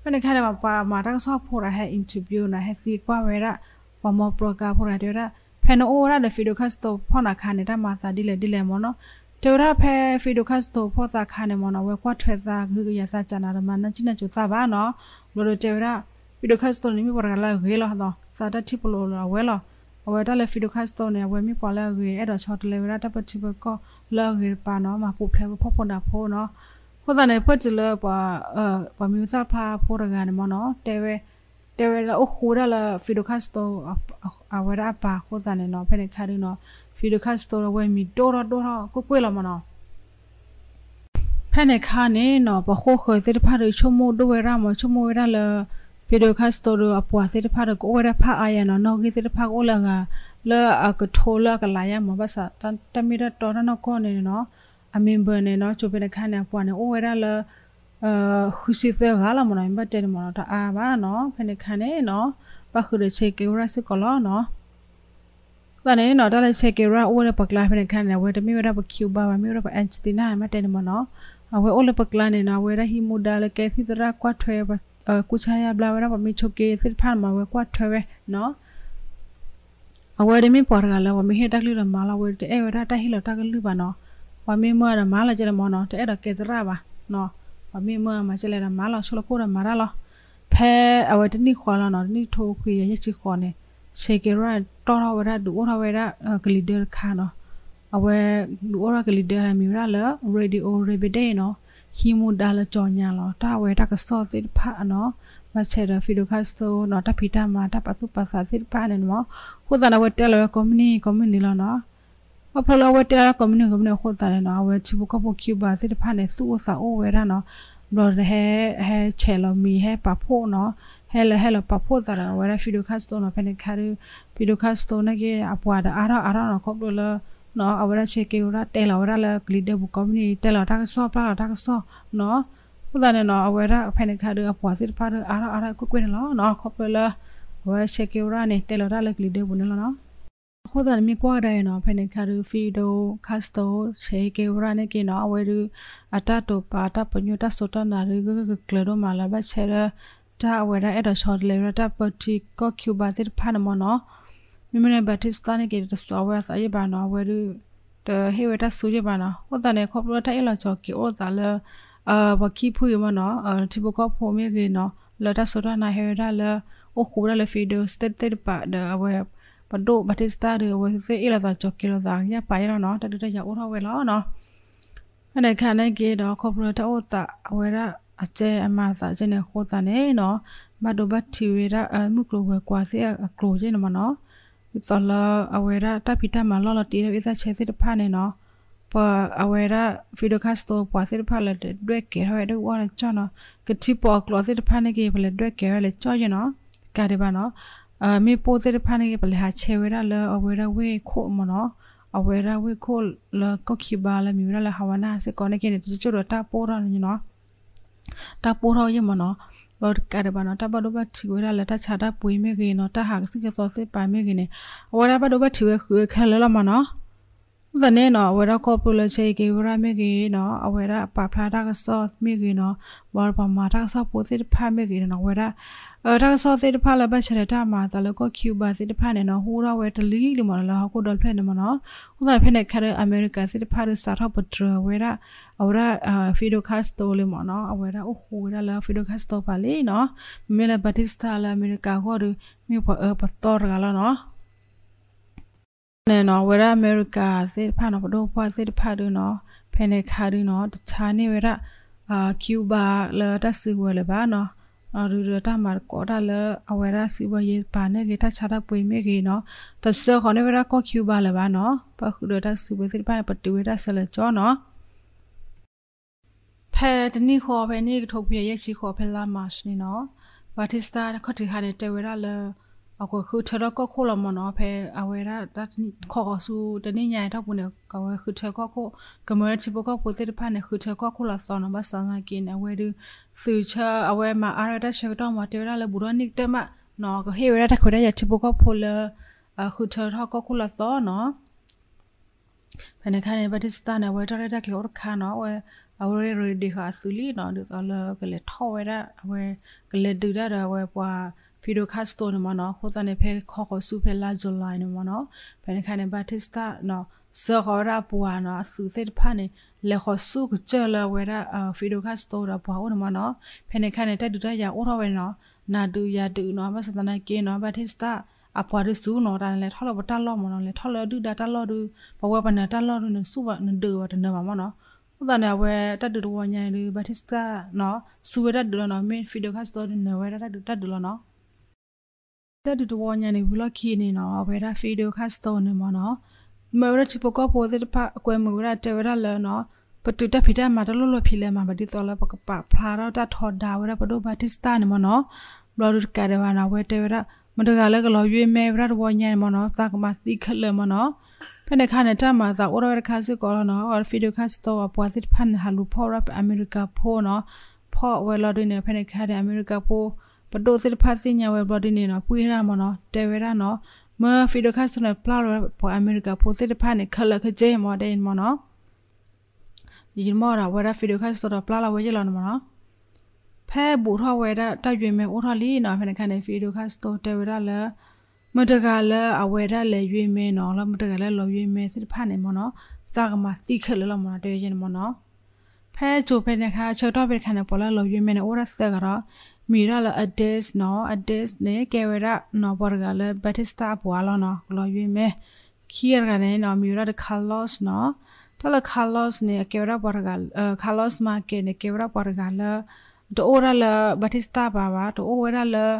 ဖဲန့ၣ်အခါန့ၣ် ပှၤမၤတၢ်ကစီၣ်ဖိတဂၤဟဲ interview နီၤ ဟဲသံကွၢ်ဝဲဒၣ် ပှၤ mafia တဂၤဖိတဂၤတဲဝဲဒၣ် ဖဲနအိၣ်ဝဲဒၣ်ဒီး Fidel Castro ဖီၣ်နၤခါန့ၣ် တၢ်မၤသးဒ်လဲၣ်ဒ်လဲၣ်မ့ၢ်နီၤ တဲဝဲဒၣ်ဖဲ Fidel Castro ဖီၣ်သးခါန့ၣ်မ့ၢ်နီၤ အဝဲကွၢ်ထွဲသး ကဟုကယာ်သး ကနၤတမၤနၢ်ကံၣ်နၢ်ကိၤသးဘၣ်နီၤ ဘျီဒီးတဲဝဲဒၣ် Fidel Castro န့ၣ် မ့ၢ်ပှၤတဂၤလၢအဂ့ၤလီၤ သးတၢ်ထံၣ်ဖိလိာ်လီၤအဝဲလီၤ အဝဲတၢ်လၢ Fidel Castro န့ၣ် အဝဲမ့ၢ်ပှၤလၢအဂ့ၤ အဲၣ်ဒိးဆီတလဲဝဲဒၣ်တၢ်ပၢထံပၢကီၢ်လၢအဂ့ၤတပၤနီၤ မၤပူၤဖျဲးဝဲဖှီၣ်ဖိနးဖိနီၤ အဃိသတးန့ၣ် ပၢၢ်တုၤလၢပှၤ ပှၤမံၤဟူသၣ်ဖျါဖိတဂၤန့ၣ်မ့ၢ်နီၤ တဲဝဲ တဲဝဲလၢအိၣ်ဃူဝဲဒၣ်လၢ Fidel Castro အဝဲဒၣ်အပၢ်အဃိသတးန့ၣ်နီၤ ဖဲန့ၣ်အခါဒုးနီၤ Fidel Castro ဒီးအဝဲမံၤဒိၣ်ထီၣ်ဒိၣ်ထီၣ်ကွ့ၢ်ကွ့ၢ်လီၤမ့ၢ်နီၤ ဖဲန့ၣ်အခါန့ၣ်နီၤ ပှၤဃိၣ်ဃၢၤသ့ၣ်တဖၣ်ဒီး ဆိကမိၣ်ဒိၣ်ဝဲဒၣ်မ့ၢ် ဆိကမိၣ်ဝဲဒၣ်လၢ Fidel Castro ဒီးအပှၤသ့ၣ်တဖၣ်ဒီး ကအိၣ်ဝဲဒၣ်ဖးအါယါနီၤ နီၣ်ဂံၢ်သ့ၣ်တဖၣ်ကအိၣ်လၢအဂၤ လၢအကထိလၢအကလးယါမ့ၢ် ဘၣ်ဆၣ် တၢ်မ့ၢ်တၢ်တီတၢ်နီၢ်ကီၢ်န့ၣ်နီၤ အ member န့ၣ်နီၤ ကၠိဖဲန့ၣ်အခါန့ၣ် အပှၤန့ၣ်အိၣ်ဝဲဒၣ်လၢ ဃုဆံသၢဂၤလီၤမ့ၢ်နီၤ မ့ၢ်ဘၣ်တဲန့ၣ်မ့ၢ်နီၤ တအါဘၣ်နီၤ ဖဲန့ၣ်အခါန့ၣ်နီၤ ဘၣ်ဃုာ်ဒီး Che Guevara စ့ၢ်ကီးလီၤနီၤ သတးန့ၣ်နီၤ တၢ်လၢ Che Guevara အိၣ်ဝဲဒၣ်ပှၤကျါဖဲန့ၣ်အခါန့ၣ် အဝဲတမ့ၢ်ဝဲဒၣ်ပှၤ Cuba ဘၣ် မ့ၢ်ဝဲဒၣ်ပှၤ Argentina မ့ၢ်ဘၣ်တဲန့ၣ်မ့ၢ်နီၤ အဝဲအိၣ်လၢပှၤကျါန့ၣ်နီၤ အဝဲဒၣ်ဟံးမူဒါလၢကဲသံၣ်သရၣ်ကွၢ်ထွဲ ကူၣ်ဆါယါဘျါဝဲဒၣ်ပှၤမံဆိက့သ့ၣ်တဖၣ်မ့ၢ် အဝဲကွၢ်ထွဲဝဲနီၤ အဝဲဒၣ်မ့ၢ်ပှၤတဂၤလၢ ပှၤမ့ၢ်ဟ့ၣ်တၢ်ကလုၢ်ဒီးမၤလီၤ အဝဲတအဲၣ်ဝဲဒၣ်တၢ်ဟ့ၣ်လီၤတၢ်ကလုၢ်ဘၣ်နီၤ ပှၤမ့ၢ်မၢဒီးမၤလီၤကဲန့ၣ်မ့ၢ်နီၤ တအဲၣ်ဒိးကဲသရၣ်ဘၣ်နီၤ ပှၤမ့ၢ်မၢမၤကဲလဲၣ်ဒီးမၤလီၤ ဆိလၢခိၣ်ဒီးမၤတၢ်လီၤ ဖဲအဝဲတနံၣ်ဃီလီၤနီၤ တနံၣ်ထိခွံယၤယဲၢ်ဆံဃိးန့ၣ် Che Guevara တီၣ်ထီၣ်ဝဲဒၣ် ဒုးအိၣ်ထီၣ်ဝဲဒၣ် ကလံၤဒၢတခါနီၤ အဝဲဒုးအိၣ်ထီၣ်ကလံၤဒၢမံၤဝဲဒၣ်လၢ Radio Libertad နီၤ ဟံးမူဒါလၢကၠီညါလီၤ တၢ်အဝဲတၢ်ကစီၣ်သ့ၣ်တဖၣ်နီၤ ဘၣ်ဆဲးဒီး Fidel Castro နီၤ တၢ်ဖံးတၢ်မၤ တၢ်ပာ်သူၣ်ပာ်သးသ့ၣ်တဖၣ်န့ၣ်မ့ၢ် အဃိသတးန့ၣ် အဝဲတဲလီၤဝဲကိးမုၢ်နံၤကိးမုၢ်နံၤလီၤနီၤ ခီဖျိလၢအဝဲတဲလီၤကိးမုၢ်နံၤကိးမုၢ်နံၤအဃိသတးန့ၣ်နီၤ အဝဲထံဖိကီၢ်ဖိ Cuba သ့ၣ်တဖၣ်န့ၣ် သူၣ်အိၣ်သးအိၣ်ဝဲဒၣ်နီၤ ဘျီဒီးဟဲ ဟဲဆဲးလီၤမံၤ ဟဲပာ်ဖှိၣ်နီၤ ဟဲလၢဟဲလီၤပာ်ဖှိၣ်သးဒီးအဝဲဒၣ် Fidel Castro နီၤ ဖဲန့ၣ်အခါဒီး Fidel Castro န့ၣ်က့ အပှၤဒီးအါထီၣ်အါထီၣ်နီၤ ခီဖျိလၢ အဝဲဒၣ် Che Guevara တဲလီၤဝဲဒၣ်လၢကလံၤဒၢပူၤကိးမုၢ်နံၤ တဲလီၤတၢ်ကစီၣ် ပျၢ်လီၤတၢ်ကစီၣ်နီၤ အဃိသတးန့ၣ်နီၤ အဝဲဒၣ်ဖဲန့ၣ်အခါဒီး အပှၤသ့ၣ်တဖၣ်ဒီးအါထီၣ်အါထီၣ်ကွ့ၢ်ကွ့ၢ်န့ၣ်လီၤနီၤ ခီဖျိလၢ အဝဲ Che Guevara န့ၣ် တဲလီၤတၢ်လၢကလံၤဒၢပူၤန့ၣ်လီၤနီၤ အဃိသတးန့ၣ်မ့ၢ်ကွၢ်ကဒါအံၤနီၤ ဖဲန့ၣ်အခါဒီး Fidel Castro Che Guevara န့ၣ်က့နီၤ အဝဲဒၣ် အတၢ်တိာ်ပာ်တၢ်ပညိၣ်တၢ်စိတၢ်နာ်ဒီး ဂၢၢ်ဂၢၢ်ကျၢၤကျၢၤဒိၣ်မးလၢဘၣ်ဆဲးလၢ တၢ်အဝဲဒၣ်အဲၣ်ဒိးဆီတလဲဝဲဒၣ်တၢ်ပၢထံကီၢ် Cuba သ့ၣ်တဖၣ်န့ၣ်မ့ၢ်နီၤ မ့မ့ၢ်န့ၣ် Batista န့ၣ်က့ တစိာ်ဝဲအသးယဲၢ်ဘၣ်နီၤ အဝဲဒၣ် တဟ့ၣ်ဝဲတၢ်ဆူယဲၢ်ဘၣ်နီၤ အဃိသတးန့ၣ် ခီဖျိလၢတၢ်အ့ၣ်လိာ်ဆိးက့အိၣ်သးလၢ ပှၤခံဖုအံၤမ့ၢ်နီၤ ထံဖိကီၢ်ဖိမ့ၢ်ဂ့ၤနီၤ လၢတၢ်စိတၢ်နာ်ဟဲဝဲဒၣ်လၢ အိၣ်ဃူဝဲဒၣ်လၢ Fidel သ့ၣ်တဖၣ်ဒီးအဝဲ ပဒိၣ် Batista ဒီး အဝဲသ့ၣ်အ့ၣ်လိာ်သးဆိးက့လိာ်သး ယၢ်ပာ်ယဲၢ်လီၤနီၤ တၢ်ဒုးတၢ်ယၤအိၣ်ထီၣ်ဝဲလီၤနီၤ ဖဲန့ၣ်အခါန့ၣ်က့ဒီး ခီဖျိလၢတၢ်အိၣ်သးအဝဲဒၣ် အကဲအမၤသးကဲန့ၣ်အဃိသတးန့ၣ်နီၤ ဘၣ်ဒိဘၣ်ထံးဝဲဒၣ် မုၢ်ကျိၤဝဲၤကွာ်သ့ၣ်အကျိၤကဲန့ၣ်မ့ၢ်နီၤ ဒ်သိးလၢအဝဲဒၣ်တၢ်ဖံးတၢ်မၤလီၢ်လီၤတံၢ်လၢ အ့ၣ်သၣ်ဆဲသ့ၣ်တဖၣ်န့ၣ်နီၤ ပှၤအဝဲဒၣ် Fidel Castro ပှၤသ့ၣ်တဖၣ်လၢဒွဲၣ်ကဲထီၣ်ဝဲဒၣ်အီၣ်လၢကၠီၣ်နီၤ ကထံပိာ်အကျိၤသ့ၣ်တဖၣ်န့ၣ်က့ ပလဲၤဒွဲၣ်ကဲထီၣ်လဲၤကၠီၣ်ယဲၢ်နီၤ ကးဒံးဘၣ်နီၤ မ့ၣ်ပိၢ်သ့ၣ်တဖၣ်န့ၣ်က့ ပလဲၤဟးဆဲးဝဲဒၣ်လၢအဝဲဒၣ်ဝ့ၢ်ခိၣ်မ့ၢ်နီၤ အဝဲဒၣ်ဝ့ၢ်ခိၣ်လၢကီၢ်ခံဘါလၢမံၤဝဲဒၣ်လၢ Havana စ့ၢ်ကီးန့ၣ်က့န့ၣ် တကၠိၣ်ဒီးတၢ်ပိၢ်ထီၣ်န့ၣ်နီၤ တၢ်ပိၢ်ထီၣ်ယဲၢ်မ့ၢ်နီၤ ဒီးတကးဒံးဘၣ်နီၤ တၢ်ဘၣ်ဒိဘၣ်ထံးဝဲဒၣ်လၢတၢ်ဆါတၢ်ပှ့ၤမ့ၢ်ဂ့ၤနီၤ တၢ်ဟးကသံၣ်ကသီသ့ၣ်တဖၣ်မ့ၢ်ဂ့ၤန့ၣ် အဝဲဒၣ်ဘၣ်ဒိဘၣ်ထံးဝဲဃုာ်ဝဲခဲလၢာ်လီၤမ့ၢ်နီၤ အဃိသတးန့ၣ်နီၤ အဝဲဒၣ်ခီဖျိလၢ Che Guevara မ့ၢ်ဂ့ၤနီၤ အဝဲဒၣ်ပာ်ဖျါတၢ်ကစီၣ်မ့ၢ်ဂ့ၤနီၤ ဘၣ်ပှၤမၤတၢ်ကစီၣ်ဖိသ့ၣ်တဖၣ်မ့ၢ်ဂ့ၤနီၤ အဝဲဒၣ် တၢ်ကစီၣ်သ့ၣ်တဖၣ်လၢဘၣ်ဆၣ်ဒီးတၢ်မၤအသးလၢကီၢ် Cuba သ့ၣ်တဖၣ်န့ၣ်နီၤ ဟူထီၣ်ဝဲတလံၤလံမ့ၢ်နီၤ လၢဟီၣ်ခိၣ်ဒီဖျၢၣ်န့ၣ်မ့ၢ်နီၤ. အဃိသတးဖဲန့ၣ်ခါဒီး အမဲရကၤသ့ၣ်တဖၣ်ဒီးစးထီၣ်ပတြၢၤဝဲဒၣ် အဝဲဒၣ် Fidel Castro လံမ့ၢ်နီၤ အဝဲဒၣ်အိၣ်ဃူဝဲဒၣ်လၢ Fidel Castro ပှၤလံနီၤ. မ့မ့ၢ်လၢ Batista လၢအမဲရကၤအဂီၢ်ဒီး မ့ၢ်ပှၤအၢပသီတဂၤလီၤနီၤ. န့ၣ်နီၤ အဝဲဒၣ်အမဲရကၤသ့ၣ်တဖၣ်နီၤ ပဒိၣ်ပှၢ်သ့ၣ်တဖၣ်ဒီးနီၤ ဖဲန့ၣ်ခါဒီးနီၤ တဆါန့ၢ်ဝဲဒၣ် Cuba လၢတၢ်စုကဝဲၤလၢၤဘၣ်နီၤ. ဒီးတၢ်မၤသကိးတၢ်လၢအဝဲဒၣ်စံးဘီယ့ပာ်န့ၢ်ဂ့ၤ တၢ်ဆါတၢ်ပှ့ၤမ့ၢ်ဂ့ၤနီၤ တဆှၢဃီၤန့ၢ်ဝဲဒၣ်ကီၢ် Cuba လၢၤဘၣ်နီၤ. ပၣ်ဃုာ်ဒီးတၢ်စုကဝဲၤသ့ၣ်တဖၣ်န့ၣ် ပတုာ်ဝဲဒၣ်ဆၢလၢာ်ကၠီနီၤ. ဖဲတနံၣ်ဃီ ဖဲနံၣ်ကထိခွံကယၤယဲၢ်ဆံဃိး ဖဲလါ March န့ၣ်နီၤ Batista ခီၣ်ထံးခါန့ၣ် တဲဝဲဒၣ်လၢ အကွဲးဃုထၢထီၣ်ကီၢ်ခိၣ်လီၤမ့ၢ်နီၤ. ဖဲအဝဲဒၣ် ခီၣ်ဃီၤဆူတနံၣ်ညါအံၤထီၣ်ပူၤန့ၣ် အဝဲဃုထၢကီၢ်ခိၣ် ကမၢဝဲဒၣ်ထံဖိကီၢ်ဖိသ့ၣ်တဖၣ်န့ၣ် ဃုထၢကီၢ်ခိၣ်လီၤသီနီၤ. ဘၣ်ဆၣ်သနာ်က့န့ၣ် အဝဲဒုး သုးဆၢအဝဲမၤအါထီၣ်ဝဲတၢ်ဆၢကတီၢ်မ့ၢ် တဲဝဲဒၣ်လၢဘူးထီၣ်နံၣ်ကတၢၢ်မးနီၤ ကဟ့ၣ်ဝဲဒၣ်တၢ်ခွဲးတၢ်ယာ်ထံဖိကီၢ်ဖိလၢ ဃုထၢထီၣ်ကီၢ်ခိၣ်လီၤသီနီၤ. ဖဲန့ၣ်ခါန့ၣ် Batista န့ၣ် အဝဲတၢ်ရဲၣ်တၢ်ကျဲၤအိၣ်တခါနီၤ အဝဲ အဝဲရ့ဒံးဃာ်အသုးလံနီၤ ဒ်သိးလၢကလဲၤထီၣ်ဝဲဒၣ် အဝဲ ကလဲၤဒုးတၢ်ဒီးအဝဲပှၤ Fidel Castro န့ၣ်မ့ၢ်နီၤ. အဃိသတးန့ၣ် ဖဲခီဃီၤဆူဖဲလါ July န့ၣ်မ့ၢ်နီၤ ဖဲန့ၣ်ခါန့ၣ် Batista နီၤ စၢဃီၤဝဲဒၣ်အပှၤနီၤ အသုးသ့ၣ်တဖၣ်န့ၣ် လဲၤဃီၤဆူကစၢၢ်လၢအဝဲဒၣ် Fidel Castro ဒီးပှၤအိၣ်န့ၣ်မ့ၢ်နီၤ. ဖဲန့ၣ်ခါန့ၣ် တၢ်ဒုးတၢ်ယၤအိၣ်ထီၣ်ဝဲန့ၣ်နီၤ နၤဒုးယၤဒုးနီၤ. ဘၣ်ဆၣ်သနာ်က့နီၤ Batista အပှၤဒုးစူၤနီၤ တၢ်န့ၣ်လဲၤထီၣ်လၢပတၢ်လီၢ်မ့ၢ်နီၤ လဲၤထီၣ်လၢဒုၣ်ဒါတၢ်လီၢ်ဒုး ပဝဲပနၢၤတၢ်လီၢ်ဒုး နစူၢ်ဘၣ်နဒုးဘၣ်တနၢၤဘၣ်မ့ၢ်နီၤ. အဃိသတးန့ၣ် အဝဲတၢ်ဒုးတဝီညါန့ၣ်ဒုး Batista နီၤ စူၤဝဲတၢ်ဒုးလီၤနီၤ မ့ၢ် Fidel Castro ဒုးနၢၤဝဲဒၣ်တၢ်ဒုးတၢ်ဒုးလီၤနီၤ. တၢ်ဒုးတဝီညါန့ၣ် ဝံၤလီၢ်ခံန့ၣ်နီၤ အဝဲဒၣ် Fidel Castro န့ၣ်မ့ၢ်နီၤ မၢဝဲဒၣ်ထံဖိကီၢ်ဖိသ့ၣ်တဖၣ် အကွဲမုာ်ဝဲဒၣ်တဲဝဲဒၣ်လၢနီၤ ပတုာ်တၢ်ဖံးတၢ်မၤတလိၣ်လိၣ်ဖံးလဲၣ်မး ဘၣ်ဒ်သိးလၢပကပာ်ဖျါထီၣ်တၢ်ထီဒါဝဲဒၣ်ပဒိၣ် Batista န့ၣ်မ့ၢ်နီၤ. ဘျီဒုးတကးဒံးဘၣ်နီၤ အဝဲတဲဝဲဒၣ် မတၤတဂၤလၢကလီၤယွ့မဲဝဲဒၣ်တဝီညါန့ၣ်မ့ၢ်နီၤ သးကမၤသံခဲလၢာ်မ့ၢ်နီၤ. ဖဲန့ၣ်ခါန့ၣ် တၢ်မၤသးအိၣ်ထီၣ်ဝဲတခါစ့ၢ်ကီးလီၤနီၤ Fidel Castro အပှၤသ့ၣ်တဖၣ်န့ၣ် ဟးလူၤဖီၣ်ဝဲဒၣ်ပှၤအမဲရကၤဖိနီၤ ဖီၣ်ဝဲလီၤဒုးန့ၣ် ဖဲန့ၣ်ခါန့ၣ် အမဲရကၤဖိ ပဒိၣ်သ့ၣ်တဖၣ်သ့ၣ်ညါဝဲဘျီဒုးန့ၣ်နီၤ ပှံၢ်ဝဲဒၣ်မ့ၢ်နီၤ တဲဝဲဒၣ်နီၤ မၢ Fidel Castro န့ၣ် ပျၢ်လီၤဝဲပှၤအမဲရကၤဖိသ့ၣ်တဖၣ်န့ၣ် ခဲလၢာ်ခဲဆ့မ့ၢ်ဒ်အံၤမ့ၢ်နီၤ ယမ့ၢ်ဒီး အဝဲဒၣ် Fidel Castro ဒီးပျၢ်လီၤဝဲယဲၢ်လီၤန့ၣ်မ့ၢ်နီၤ. ဖဲဘူးထီၣ်ဝဲဒၣ်တၢ်ယွ့မဲအိၣ်ထီၣ်လံနီၤ ဖဲန့ၣ်ခါန့ၣ် Fidel Castro တဲဝဲဒၣ်လၢ မတၤတဂၤလၢအဝဲဒၣ်လဲၤယွ့မဲနီၤ လၢမတၤတဂၤလၢလီၤယွ့မဲသ့ၣ်တဖၣ်န့ၣ်မ့ၢ်နီၤ သးကမၤသံခဲလၢာ်လီၤမ့ၢ်နီၤ တဲဝဲယဲၢ်န့ၣ်မ့ၢ်နီၤ. ဖဲကိၤဖဲန့ၣ်ခါ ဆၢကတီၢ်ဖဲန့ၣ်ခါန့ၣ် ပှၤလၢလီၤယွ့မဲန့ၣ် အိၣ်ဝဲဒၣ်သၢဂၤဒီး မ့ၢ်ဝဲဒၣ်လၢ Ades နီၤ Ades န့ၣ် ကဲဝဲဒၣ်နီၤ ပှၤတဂၤလၢ Batista အပှၤလီၤနီၤ လီၤယွ့မဲ ခံဂၤတဂၤန့ၣ်နီၤ မ့ၢ်ဝဲဒၣ်ဒီး Carlos နီၤ တၢ်လၢ Carlos န့ၣ် အကဲဝဲဒၣ်ပှၤတဂၤ Carlos Marquez န့ၣ် ကဲဝဲဒၣ်ပှၤတဂၤလၢ တအိၣ်ဝဲဒၣ်လၢ Batista ပၤဘၣ် တအိၣ်ဝဲဒၣ်လၢ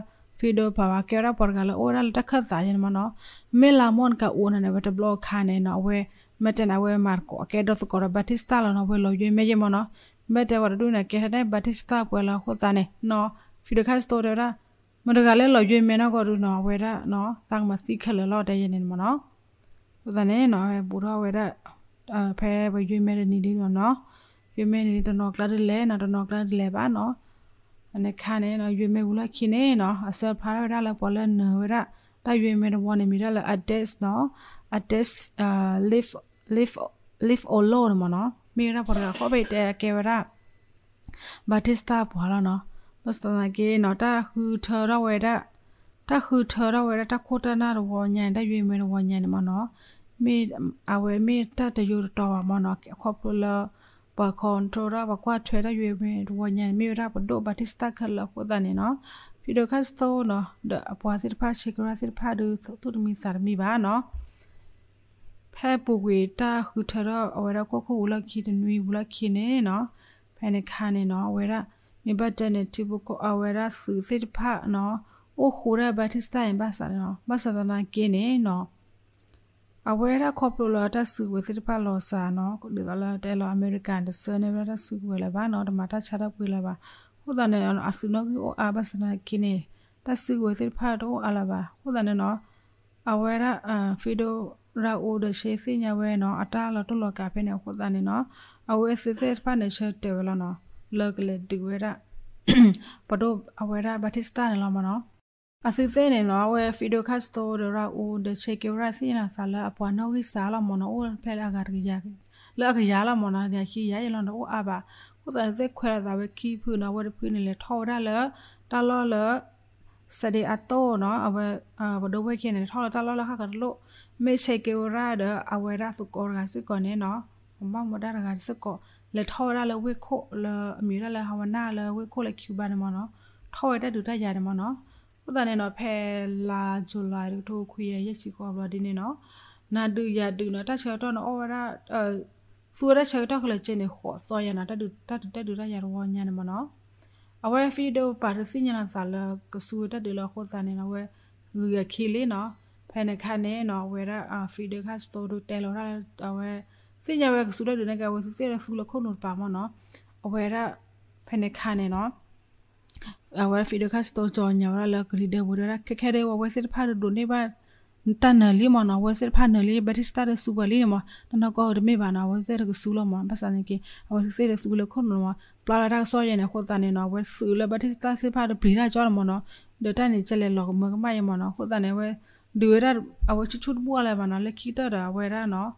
Fidel ပၤဘၣ် ကဲဝဲဒၣ်ပှၤတဂၤလၢအိၣ်ဝဲဒၣ်လၢတၢ်ခၢၣ်သးယဲၢ်န့ၣ်မ့ၢ်နီၤ. မ့ၢ်လါမီၢ်နကအိၣ်န့ၣ် အဝဲတဘျီအခါန့ၣ်နီၤ အဝဲ မ့ၢ်တဲန့ၣ် အဝဲမၤသကိး အကဲဒီသကိးဒီး Batista လီၤနီၤ အဝဲလီၤယွ့မဲယဲၢ်မ့ၢ်နီၤ. မ့ၢ်တဲဝဲတဒူၣ်န့ၣ် ကဲထီၣ်န့ၣ် Batista ပှၤလီၤအဃိသတးန့ၣ်နီၤ Fidel Castro တဲဝဲဒၣ် မတၤတဂၤလၢလီၤယွ့မဲနီၢ်ကီၢ်ဒုးနီၤ အဝဲဒၣ်နီၤ သးကမၤသံခဲလၢာ်လီၤ တဲယဲၢ်န့ၣ်မ့ၢ်နီၤ. အဃိသတးန့ၣ်နီၤ ဘူးထီၣ်ဝဲဒၣ် ဖဲပယွ့မဲတနံၤဒ်နီၤနီၤ ယွ့မဲန့ၣ် တနီၤကျါဒ်လဲၣ်နီၤ တနီၤကျါဒ်လဲၣ်ဘၣ်နီၤ. အန့ၣ်ခါန့ၣ်နီၤ ယွ့မဲဝံၤလီၢ်ခံန့ၣ်နီၤ အစၢဖျါထီၣ်ဝဲဒၣ်လၢပှၤလၢနၢၤဝဲဒၣ် တၢ်ယွ့မဲတဝီန့ၣ် မ့ၢ်ဒၣ်လၢ Ades နီၤ Ades Live Live Olo န့ၣ်မ့ၢ်နီၤ မ့ၢ်ဝဲဒၣ်ပှၤတဂၤဃီဘၣ်တဲအကဲဝဲဒၣ် Batista ပှၤလီၤနီၤ. ဘၣ်ဆၣ်သနာ်က့နီၤ တၢ်ဃုထၢထီၣ်ဝဲဒၣ် တၢ်ဃုထၢထီၣ်ဝဲဒၣ်တၢ်ခိၣ်တၢ်နၢ်တဝီညါန့ၣ် တၢ်ယွ့မဲတဝီညါန့ၣ်မ့ၢ်နီၤ မ့ၢ် အဝဲမ့ၢ်တၢ်တယိတတီၤဘၣ်မ့ၢ်နီၤ ခီဖျိလၢ ပှၤ control ဒၣ်ပှၤကွၢ်ထွဲတၢ်ယွ့မဲတဝီညါန့ၣ် မ့ၢ်ဝဲဒၣ်ပဒိၣ် Batista ခဲလၢာ်အဃိသတးန့ၣ်နီၤ Fidel Castro နီၤ ဒီးအပှၤသ့ၣ်တဖၣ် Che Guevara သ့ၣ်တဖၣ်ဒီး သူၣ်တမံသးတမံဘၣ်နီၤ. ဖဲပူၤကွံာ်တၢ်ဃုထၢထီၣ်အဝဲဒၣ်ကီၢ်ခိၣ်ဝံၤလီၢ်ခံတနွံဝံၤလီၢ်ခံန့ၣ်နီၤ ဖဲန့ၣ်ခါန့ၣ်နီၤ အဝဲဒၣ် မ့ၢ်ဘၣ်တဲန့ၣ် ထံဖိကီၢ်အဝဲဒၣ်သုးသ့ၣ်တဖၣ်နီၤ အိၣ်ဃူဒၣ် Batista န့ၣ် ဘၣ်ဆၣ်န့ၣ်နီၤ ဘၣ်ဆၣ်သနာ်က့န့ၣ်နီၤ အဝဲဒၣ်ခီဖျိလၢတၢ်စုကဝဲၤသ့ၣ်တဖၣ်လီၤစှၤနီၤ ဒ်သိးလၢတဲလီၤအမဲရကၤတဆၢန့ၢ်ဝဲဒၣ်တၢ်စုကဝဲၤလၢၤဘၣ်နီၤ တမၤတၢ်ဆါတၢ်ပှ့ၤလၢၤဘၣ် အဃိသတးန့ၣ် အသုးနီၣ်ဂံၢ်အိၣ်အါဘၣ်ဆၣ်သနာ်က့န့ၣ် တၢ်စုကဝဲၤသ့ၣ်တဖၣ်တအိၣ်အါလၢၤဘၣ် အဃိသတးန့ၣ်နီၤ အဝဲဒၣ် Fidel ရၤအိၣ်ဒီး Che သ့ၣ်ညါဝဲနီၤ အတၢ်လီၤတိၢ်လီၤကးဖဲန့ၣ်အဃိသတးန့ၣ်နီၤ အဝဲသုးသ့ၣ်တဖၣ်န့ၣ် ဆၢတဲာ်ဝဲလီၤနီၤ လၢကလဲၤဒုးဝဲဒၣ် ပဒိၣ်အဝဲဒၣ် Batista န့ၣ်လီၤမ့ၢ်နီၤ. အသုသ့ၣ်န့ၣ်နီၤ အဝဲ Fidel Castro ဒီး Raul ဒီး Che Guevara သ့ၣ်ညါသးလၢအပှၤနီၣ်ဂံၢ်စၢ်လီၤမ့ၢ်နီၤ, အိၣ်ဖဲလၢအဂၤတကယၤ, လၢအကယၤလီၤမ့ၢ်နီၤ, တကယၤခံကယၤယဲလီၤဒီးအိၣ်အါဘၣ်. အဃိသတးန့ၣ် သ့ၣ်ခွဲးလိာ်သးဝဲခံဖုနီၤ, အဝဲတဖုန့ၣ်လဲၤထီၣ်ဝဲဒၣ်လၢ တၢ်လီၢ်လၢ San Antonio နီၤ, အဝဲ ပဒိၣ်ဝဲၢ်ခံန့ၣ် လဲၤထီၣ်လၢတၢ်လီၢ်လၢဃၣ်ဃၢၤတလိၣ်, မ့ၢ် Che Guevara ဒီးအဝဲဒၣ်သကိးတဂၤစ့ၢ်ကီးန့ၣ်နီၤ, အဘၣ်မူဘၣ်ဒါတဂၤစ့ၢ်ကီး လဲၤထီၣ်ဝဲဒၣ်လၢဝ့ၢ်ခိၣ်လၢအမံၤဝဲဒၣ်လၢ Havana လၢဝ့ၢ်ခိၣ်လၢ Cuba န့ၣ်မ့ၢ်နီၤ, ထီၣ်ဝဲတၢ်ဒုးတၢ်ယၤန့ၣ်မ့ၢ်နီၤ. အဃိသတးန့ၣ်နီၤ ဖဲလါ July တကထိခွံကယၤယဲၢ်ဆံဃိးဘျီဒ်န့ၣ်နီၤ, နၤဒုးယၤဒုးနီၤ တၢ်ဆၢကတီၢ်န့ၣ်အိၣ်ဝဲဒၣ် သူဝဲဒၣ်ဆၢကတီၢ်ခဲလၢာ်ကဲန့ၣ် ဃိးသီယဲနီၤ, တၢ်ဒုးတၢ်ဒုးတၢ်ယၤတဝီညါန့ၣ်မ့ၢ်နီၤ. အဝဲ Fidel ပာ်တသ့ၣ်ညါလီၤသးလၢကစူဝဲတၢ်ဒုးလၢအဃိသတးန့ၣ်နီၤ အဝဲဂုၤဂၤခံလံနီၤ. ဖဲန့ၣ်ခါန့ၣ်နီၤ အဝဲဒၣ် Fidel Castro ဒုးတဲလီၤဝဲဒၣ်လၢ အဝဲ သ့ၣ်ညါဝဲကစူတၢ်ဒုးန့ၣ်က့ အဝဲသ့ၣ်သူလၢခိၣ်နူာ်တပၤမ့ၢ်နီၤ. အဝဲဒၣ် ဖဲန့ၣ်ခါန့ၣ်နီၤ အဝဲဒၣ် Fidel Castro ကၠီၤညါဝဲဒၣ်လၢကလံၤဒဲးဝဲဒၣ် ခဲခဲဒဲးဝဲ အဝဲသ့ၣ်တဖၣ်ဒုးဒိးန့ၢ်ဘၣ် တၢ်နၢၤလံမ့ၢ်နီၤ, အဝဲသ့ၣ်တဖၣ်နၢၤလံ Batista ဒီးစူပှၤလံန့ၣ်မ့ၢ် တၢ်နီၢ်ကီၢ်တမ့ၢ်ဘၣ်နီၤ, အဝဲသ့ၣ်တကစူလီၤမ့ၢ် ဘၣ်ဆၣ်န့ၣ်က့ အဝဲသ့ၣ်တသူလၢခိၣ်နူာ်မ့ၢ် ပျၢ်လၢတၢ်ကစီၣ်ယဲန့ၣ် အဃိသတးန့ၣ်နီၤ အဝဲသုးလၢ Batista သ့ၣ်တဖၣ်ဒီးပျံၤတၢ်ကၠီန့ၣ်မ့ၢ်နီၤ, ဒီးတၢ်န့ၣ်ကလဲၤလီၤကမၢကမၣ်ယဲမ့ၢ်နီၤ, အဃိသတးန့ၣ် အဝဲ ဒုးဝဲဒၣ် အဝဲဆူၣ်ဆူၣ်တဘူၣ်အါလၢၤဘၣ်နီၤ, လၢခံကတၢၢ်ဒီးအဝဲဒၣ်နီၤ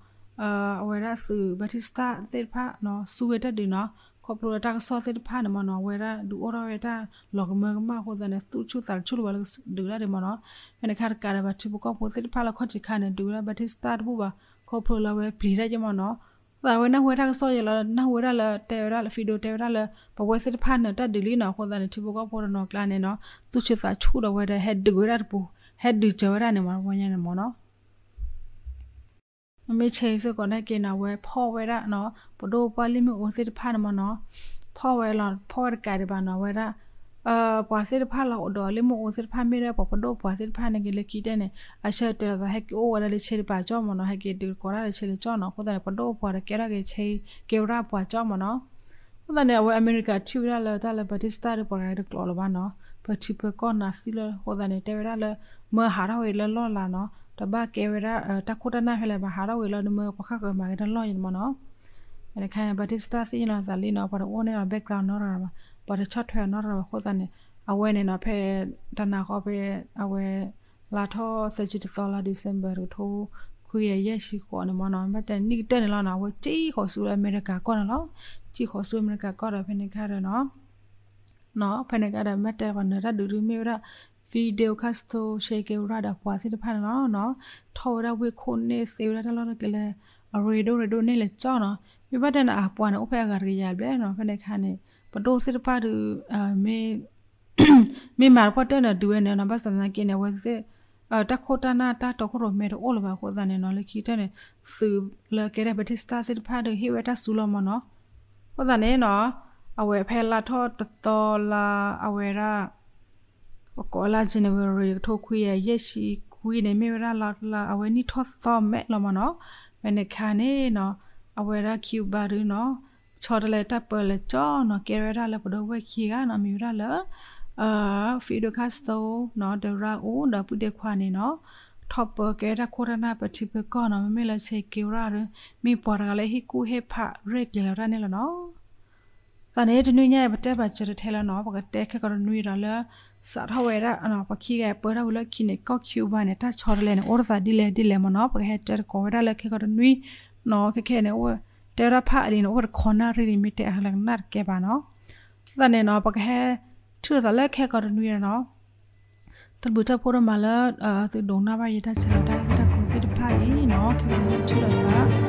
အဝဲဒၣ်သုး Batista သ့ၣ်တဖၣ်နီၤ စူဝဲတၢ်ဒုးနီၤ, ခီဖျိလၢတၢ်ကစီၣ်သ့ၣ်တဖၣ်န့ၣ်မ့ၢ်နီၤ အဝဲဒၣ်ဒုးအိၣ်ထီၣ်ဝဲတၢ်လီၤကမၢကမၣ်အဃိသတးန့ၣ် သူၣ်ဆူၣ်သးဆူၣ်လၢၤဘၣ်လၢဒုးတၢ်ဒုးမ့ၢ်နီၤ. ဖဲန့ၣ်ခါတကးဒီး ပှၤထံဖိကီၢ်ဖိသ့ၣ်တဖၣ်လၢခီၣ်ထံးခါန့ၣ် ဒုးဝဲဒၣ် Batista တဘူၣ်ဘၣ် ခီဖျိလၢအဝဲပျံၤတၢ်ယဲမ့ၢ်နီၤ. အဃိသတးအဝဲနၢ်ဟူဝဲတၢ်ကစီၣ်ယဲလီၤ နၢ်ဟူဝဲဒၣ်လၢတဲဝဲဒၣ်လၢ Fidel တဲဝဲဒၣ်လၢ ပဝဲသ့ၣ်တဖၣ်နၢၤတၢ်ဒုးလံနီၤ, အဃိသတးန့ၣ် ထံဖိကီၢ်ဖိတနီၤကျါန့ၣ်နီၤ သူၣ်ဆူၣ်သးဆူၣ်ဒီးဝဲဒီး ဟဲဒုးဝဲဒၣ်တပူၤ ဟဲဒုးစၢၤဝဲဒၣ်န့ၣ်မ့ၢ်နီၤ ဝဲညါန့ၣ်မ့ၢ်နီၤ. မ့မ့ၢ် Che စ့ၢ်ကီးန့ၣ်က့နီၤ အဝဲဖီၣ်ဝဲဒၣ်နီၤ ပဒိၣ်ပှၢ်လံာ်မ့ၣ်အူသ့ၣ်တဖၣ်န့ၣ်မ့ၢ်နီၤ, ဖီၣ်ဝဲလီၤ ဖီၣ်ဝဲတကးဒံးဘၣ်နီၤ အဝဲဒၣ် ပှၤသ့ၣ်တဖၣ်လၢအိၣ်ဒီးလံာ်မ့ၣ်အူသ့ၣ်တဖၣ်မ့ၢ်ဒီး ပှၤပဒိၣ်ပှၤသ့ၣ်တဖၣ်န့ၣ်က့ လၢခံကတၢၢ်န့ၣ် အဆၢတဲာ်လီၤသး ဟဲက့ၤအိၣ်ဝဲဒၣ်လၢ Che တပၤကၠီမ့ၢ်နီၤ, ဟဲက့ၤဒုးကိးတၢ်လၢ Che လၢကၠီနီၤ, အဃိသတးန့ၣ် ပဒိၣ်ပှၤဒီးကဲထီၣ်က့ၤ Che Guevara ပှၤကၠီမ့ၢ်နီၤ. အဃိသတးန့ၣ် အဝဲအမဲရကၤထံၣ်ဝဲဒၣ်လၢတၢ်လၢ Batista ဒီးပှၤတဂၤတကျိၤလၢၤဘၣ်နီၤ, ပထံပကီၢ်နးသံလၢ အဃိသတးန့ၣ် တဲဝဲဒၣ်လၢ မၢဟးထီၣ်ဝဲလၢလီၢ်လၤနီၤ, တဘၣ်ကဲဝဲဒၣ် တၢ်ခိၣ်တၢ်နၢ်ဖဲလဲၣ်ဘၣ် ဟးထီၣ်ဝဲလၢနမၢပှၤဃၣ်ဃၢၤမၤက့ၤတၢ်လီၢ်ယဲန့ၣ်မ့ၢ်နီၤ. ဖဲန့ၣ်ခါန့ၣ် Batista သ့ၣ်ညါလီၤသးလံနီၤ ပှၤတအိၣ်န့ၢ်လီၤ background နီတဂၤဘၣ်, ပှၤတဆီၣ်ထွဲအီၤနီတဂၤဘၣ် အဃိသတးန့ၣ် အဝဲန့ၣ်နီၤ ဖဲတနၤဃီဖဲ အဝဲ လါထီၣ်သၢဆံတသီလါ December တကထိခွံကယၤယဲၢ်ဆံဃိးန့ၣ်မ့ၢ်နီၤ, ဘၣ်တဲနံၣ်ကတၢၢ်န့ၣ်လီၤနီၤ အဝဲစံၣ်ဃီၤဆူလၢအမဲရကၤကီၢ်န့ၣ်လီၤ. စံၣ်ဃီၤဆူအမဲရကၤကီၢ်ဒီးဖဲန့ၣ်ခါဒီးနီၤ ဖဲန့ၣ်ခါဒီး ဘၣ်တဲပှၤနၢၤတၢ်ဒုးဒုးမ့ၢ်ဝဲဒၣ် Fidel Castro, Che Guevara ဒီးပှၤသ့ၣ်တဖၣ်န့ၣ်လီၤနီၤ, ထီၣ်ဝဲဒၣ်ဝ့ၢ်ခိၣ်န့ၣ်သ့ဝဲဒၣ်တၢ်လီၢ်တက့ၢ်လၢ အရ့ဒိၣ်ရ့ဒိၣ်န့ၣ်လဲၤကၠီနီၤ, မ့ၢ်ဘၣ်တဲန့ၣ် အပှၤန့ၣ်အိၣ်ဖဲအဂၤတကယၤဘျဲၣ်နီၤ, ဖဲန့ၣ်ခါန့ၣ် ပဒိၣ်သ့ၣ်တဖၣ်ဒုး မ့ၢ် မ့ၢ်မၤတပှၢ်တၢၢ်န့ၣ်ဒုးဝဲန့ၣ်နီၤ, ဘၣ်ဆၣ်သနာ်က့န့ၣ် အဝဲသ့ၣ် တၢ်ခိၣ်တၢ်နၢ်တၢ်တီခိၣ်ရိၣ်မဲတအိၣ်လၢၤဘၣ်အဃိသတးန့ၣ်နီၤ, လၢခံကတၢၢ်န့ၣ် သုးလၢကဲဒၣ် Batista သ့ၣ်တဖၣ်ဒီးဟ့ၣ်ဝဲတၢ်စူၤလီၤမ့ၢ်နီၤ. အဃိသတးန့ၣ်နီၤ အဝဲဖဲလါထီၣ်တသီလါ အဝဲဒၣ် ပကိးလါ January တကထိခွံကယၤယဲၢ်ဆံခွံန့ၣ် မ့ၢ်ဝဲဒၣ်လါ အဝဲနံၣ်ထီၣ်သီမဲာ်လီၤမ့ၢ်နီၤ. ဖဲန့ၣ်ခါန့ၣ်နီၤ အဝဲဒၣ် Cuba ဒုးနီၤ ဆီတလဲတၢ်ပၢလၢကၠီနီၤ ကဲဝဲဒၣ်လၢပဒိၣ်ဝဲၢ်ခံဂၤနီၤ မ့ၢ်ဝဲဒၣ်လၢ Fidel Castro နီၤ ဒီး Raul ဒီးပုၢ်ဒ့ခွါန့ၣ်နီၤ ထီၣ်ပၢကဲတၢ်ခိၣ်တၢ်နၢ်ပထံပကီၢ်နီၤ. မ့မ့ၢ်လၢ Che Guevara ဒုး မ့ၢ်ပှၤတဂၤလၢဟ့ၣ်ကူၣ်ဟ့ၣ်ဖးရဲၣ်ကျဲၤလီၤတၢ်န့ၣ်လီၤနီၤ. သးန့ၣ်တနွံညါအံၤ ပတဲဘၣ်စၢၤတထဲလၢနီၤ ပကတဲခဲကီးတနွံဒီးလၢ စးထီၣ်ဝဲဒၣ် ပှၤခံဂၤပၢတၢ်ဝံၤလၢခံန့ၣ် ကီၢ် Cuba န့ၣ် တၢ်ဆီတလဲန့ၣ် အိၣ်တသးဒ်လဲၣ်ဒ်လဲၣ်မ့ၢ်နီၤ. ပကဟဲတဲတကိးဝဲဒၣ်လၢခဲကီးတနွံနီၤ ခဲခဲန့ၣ် အိၣ်ဝဲ တဲဝဲဒၣ်ဖးအလံၤန့ၣ် အိၣ်ဝဲတခီနၣ်ရံၣ်လံ မ့ၢ်တဲအါလၢကနၣ်တကဲဘၣ်နီၤ. သးန့ၣ်နီၤ ပကဟဲ ထုးလီၤသးလၢခဲကီးတနွံဒီးနီၤ တၢ်ဘျုးတၢ်ဖှိၣ်ဒိၣ်မးလၢ သုဒိးနၢ်ဘၣ်ယတၢ်ဆဲးလီၤတၢ်ဂ့ၢ်တၢ်ကျိၤသ့ၣ်တဖၣ်အံၤနီၤ ခဲကီးတနွံထုးလီၤသး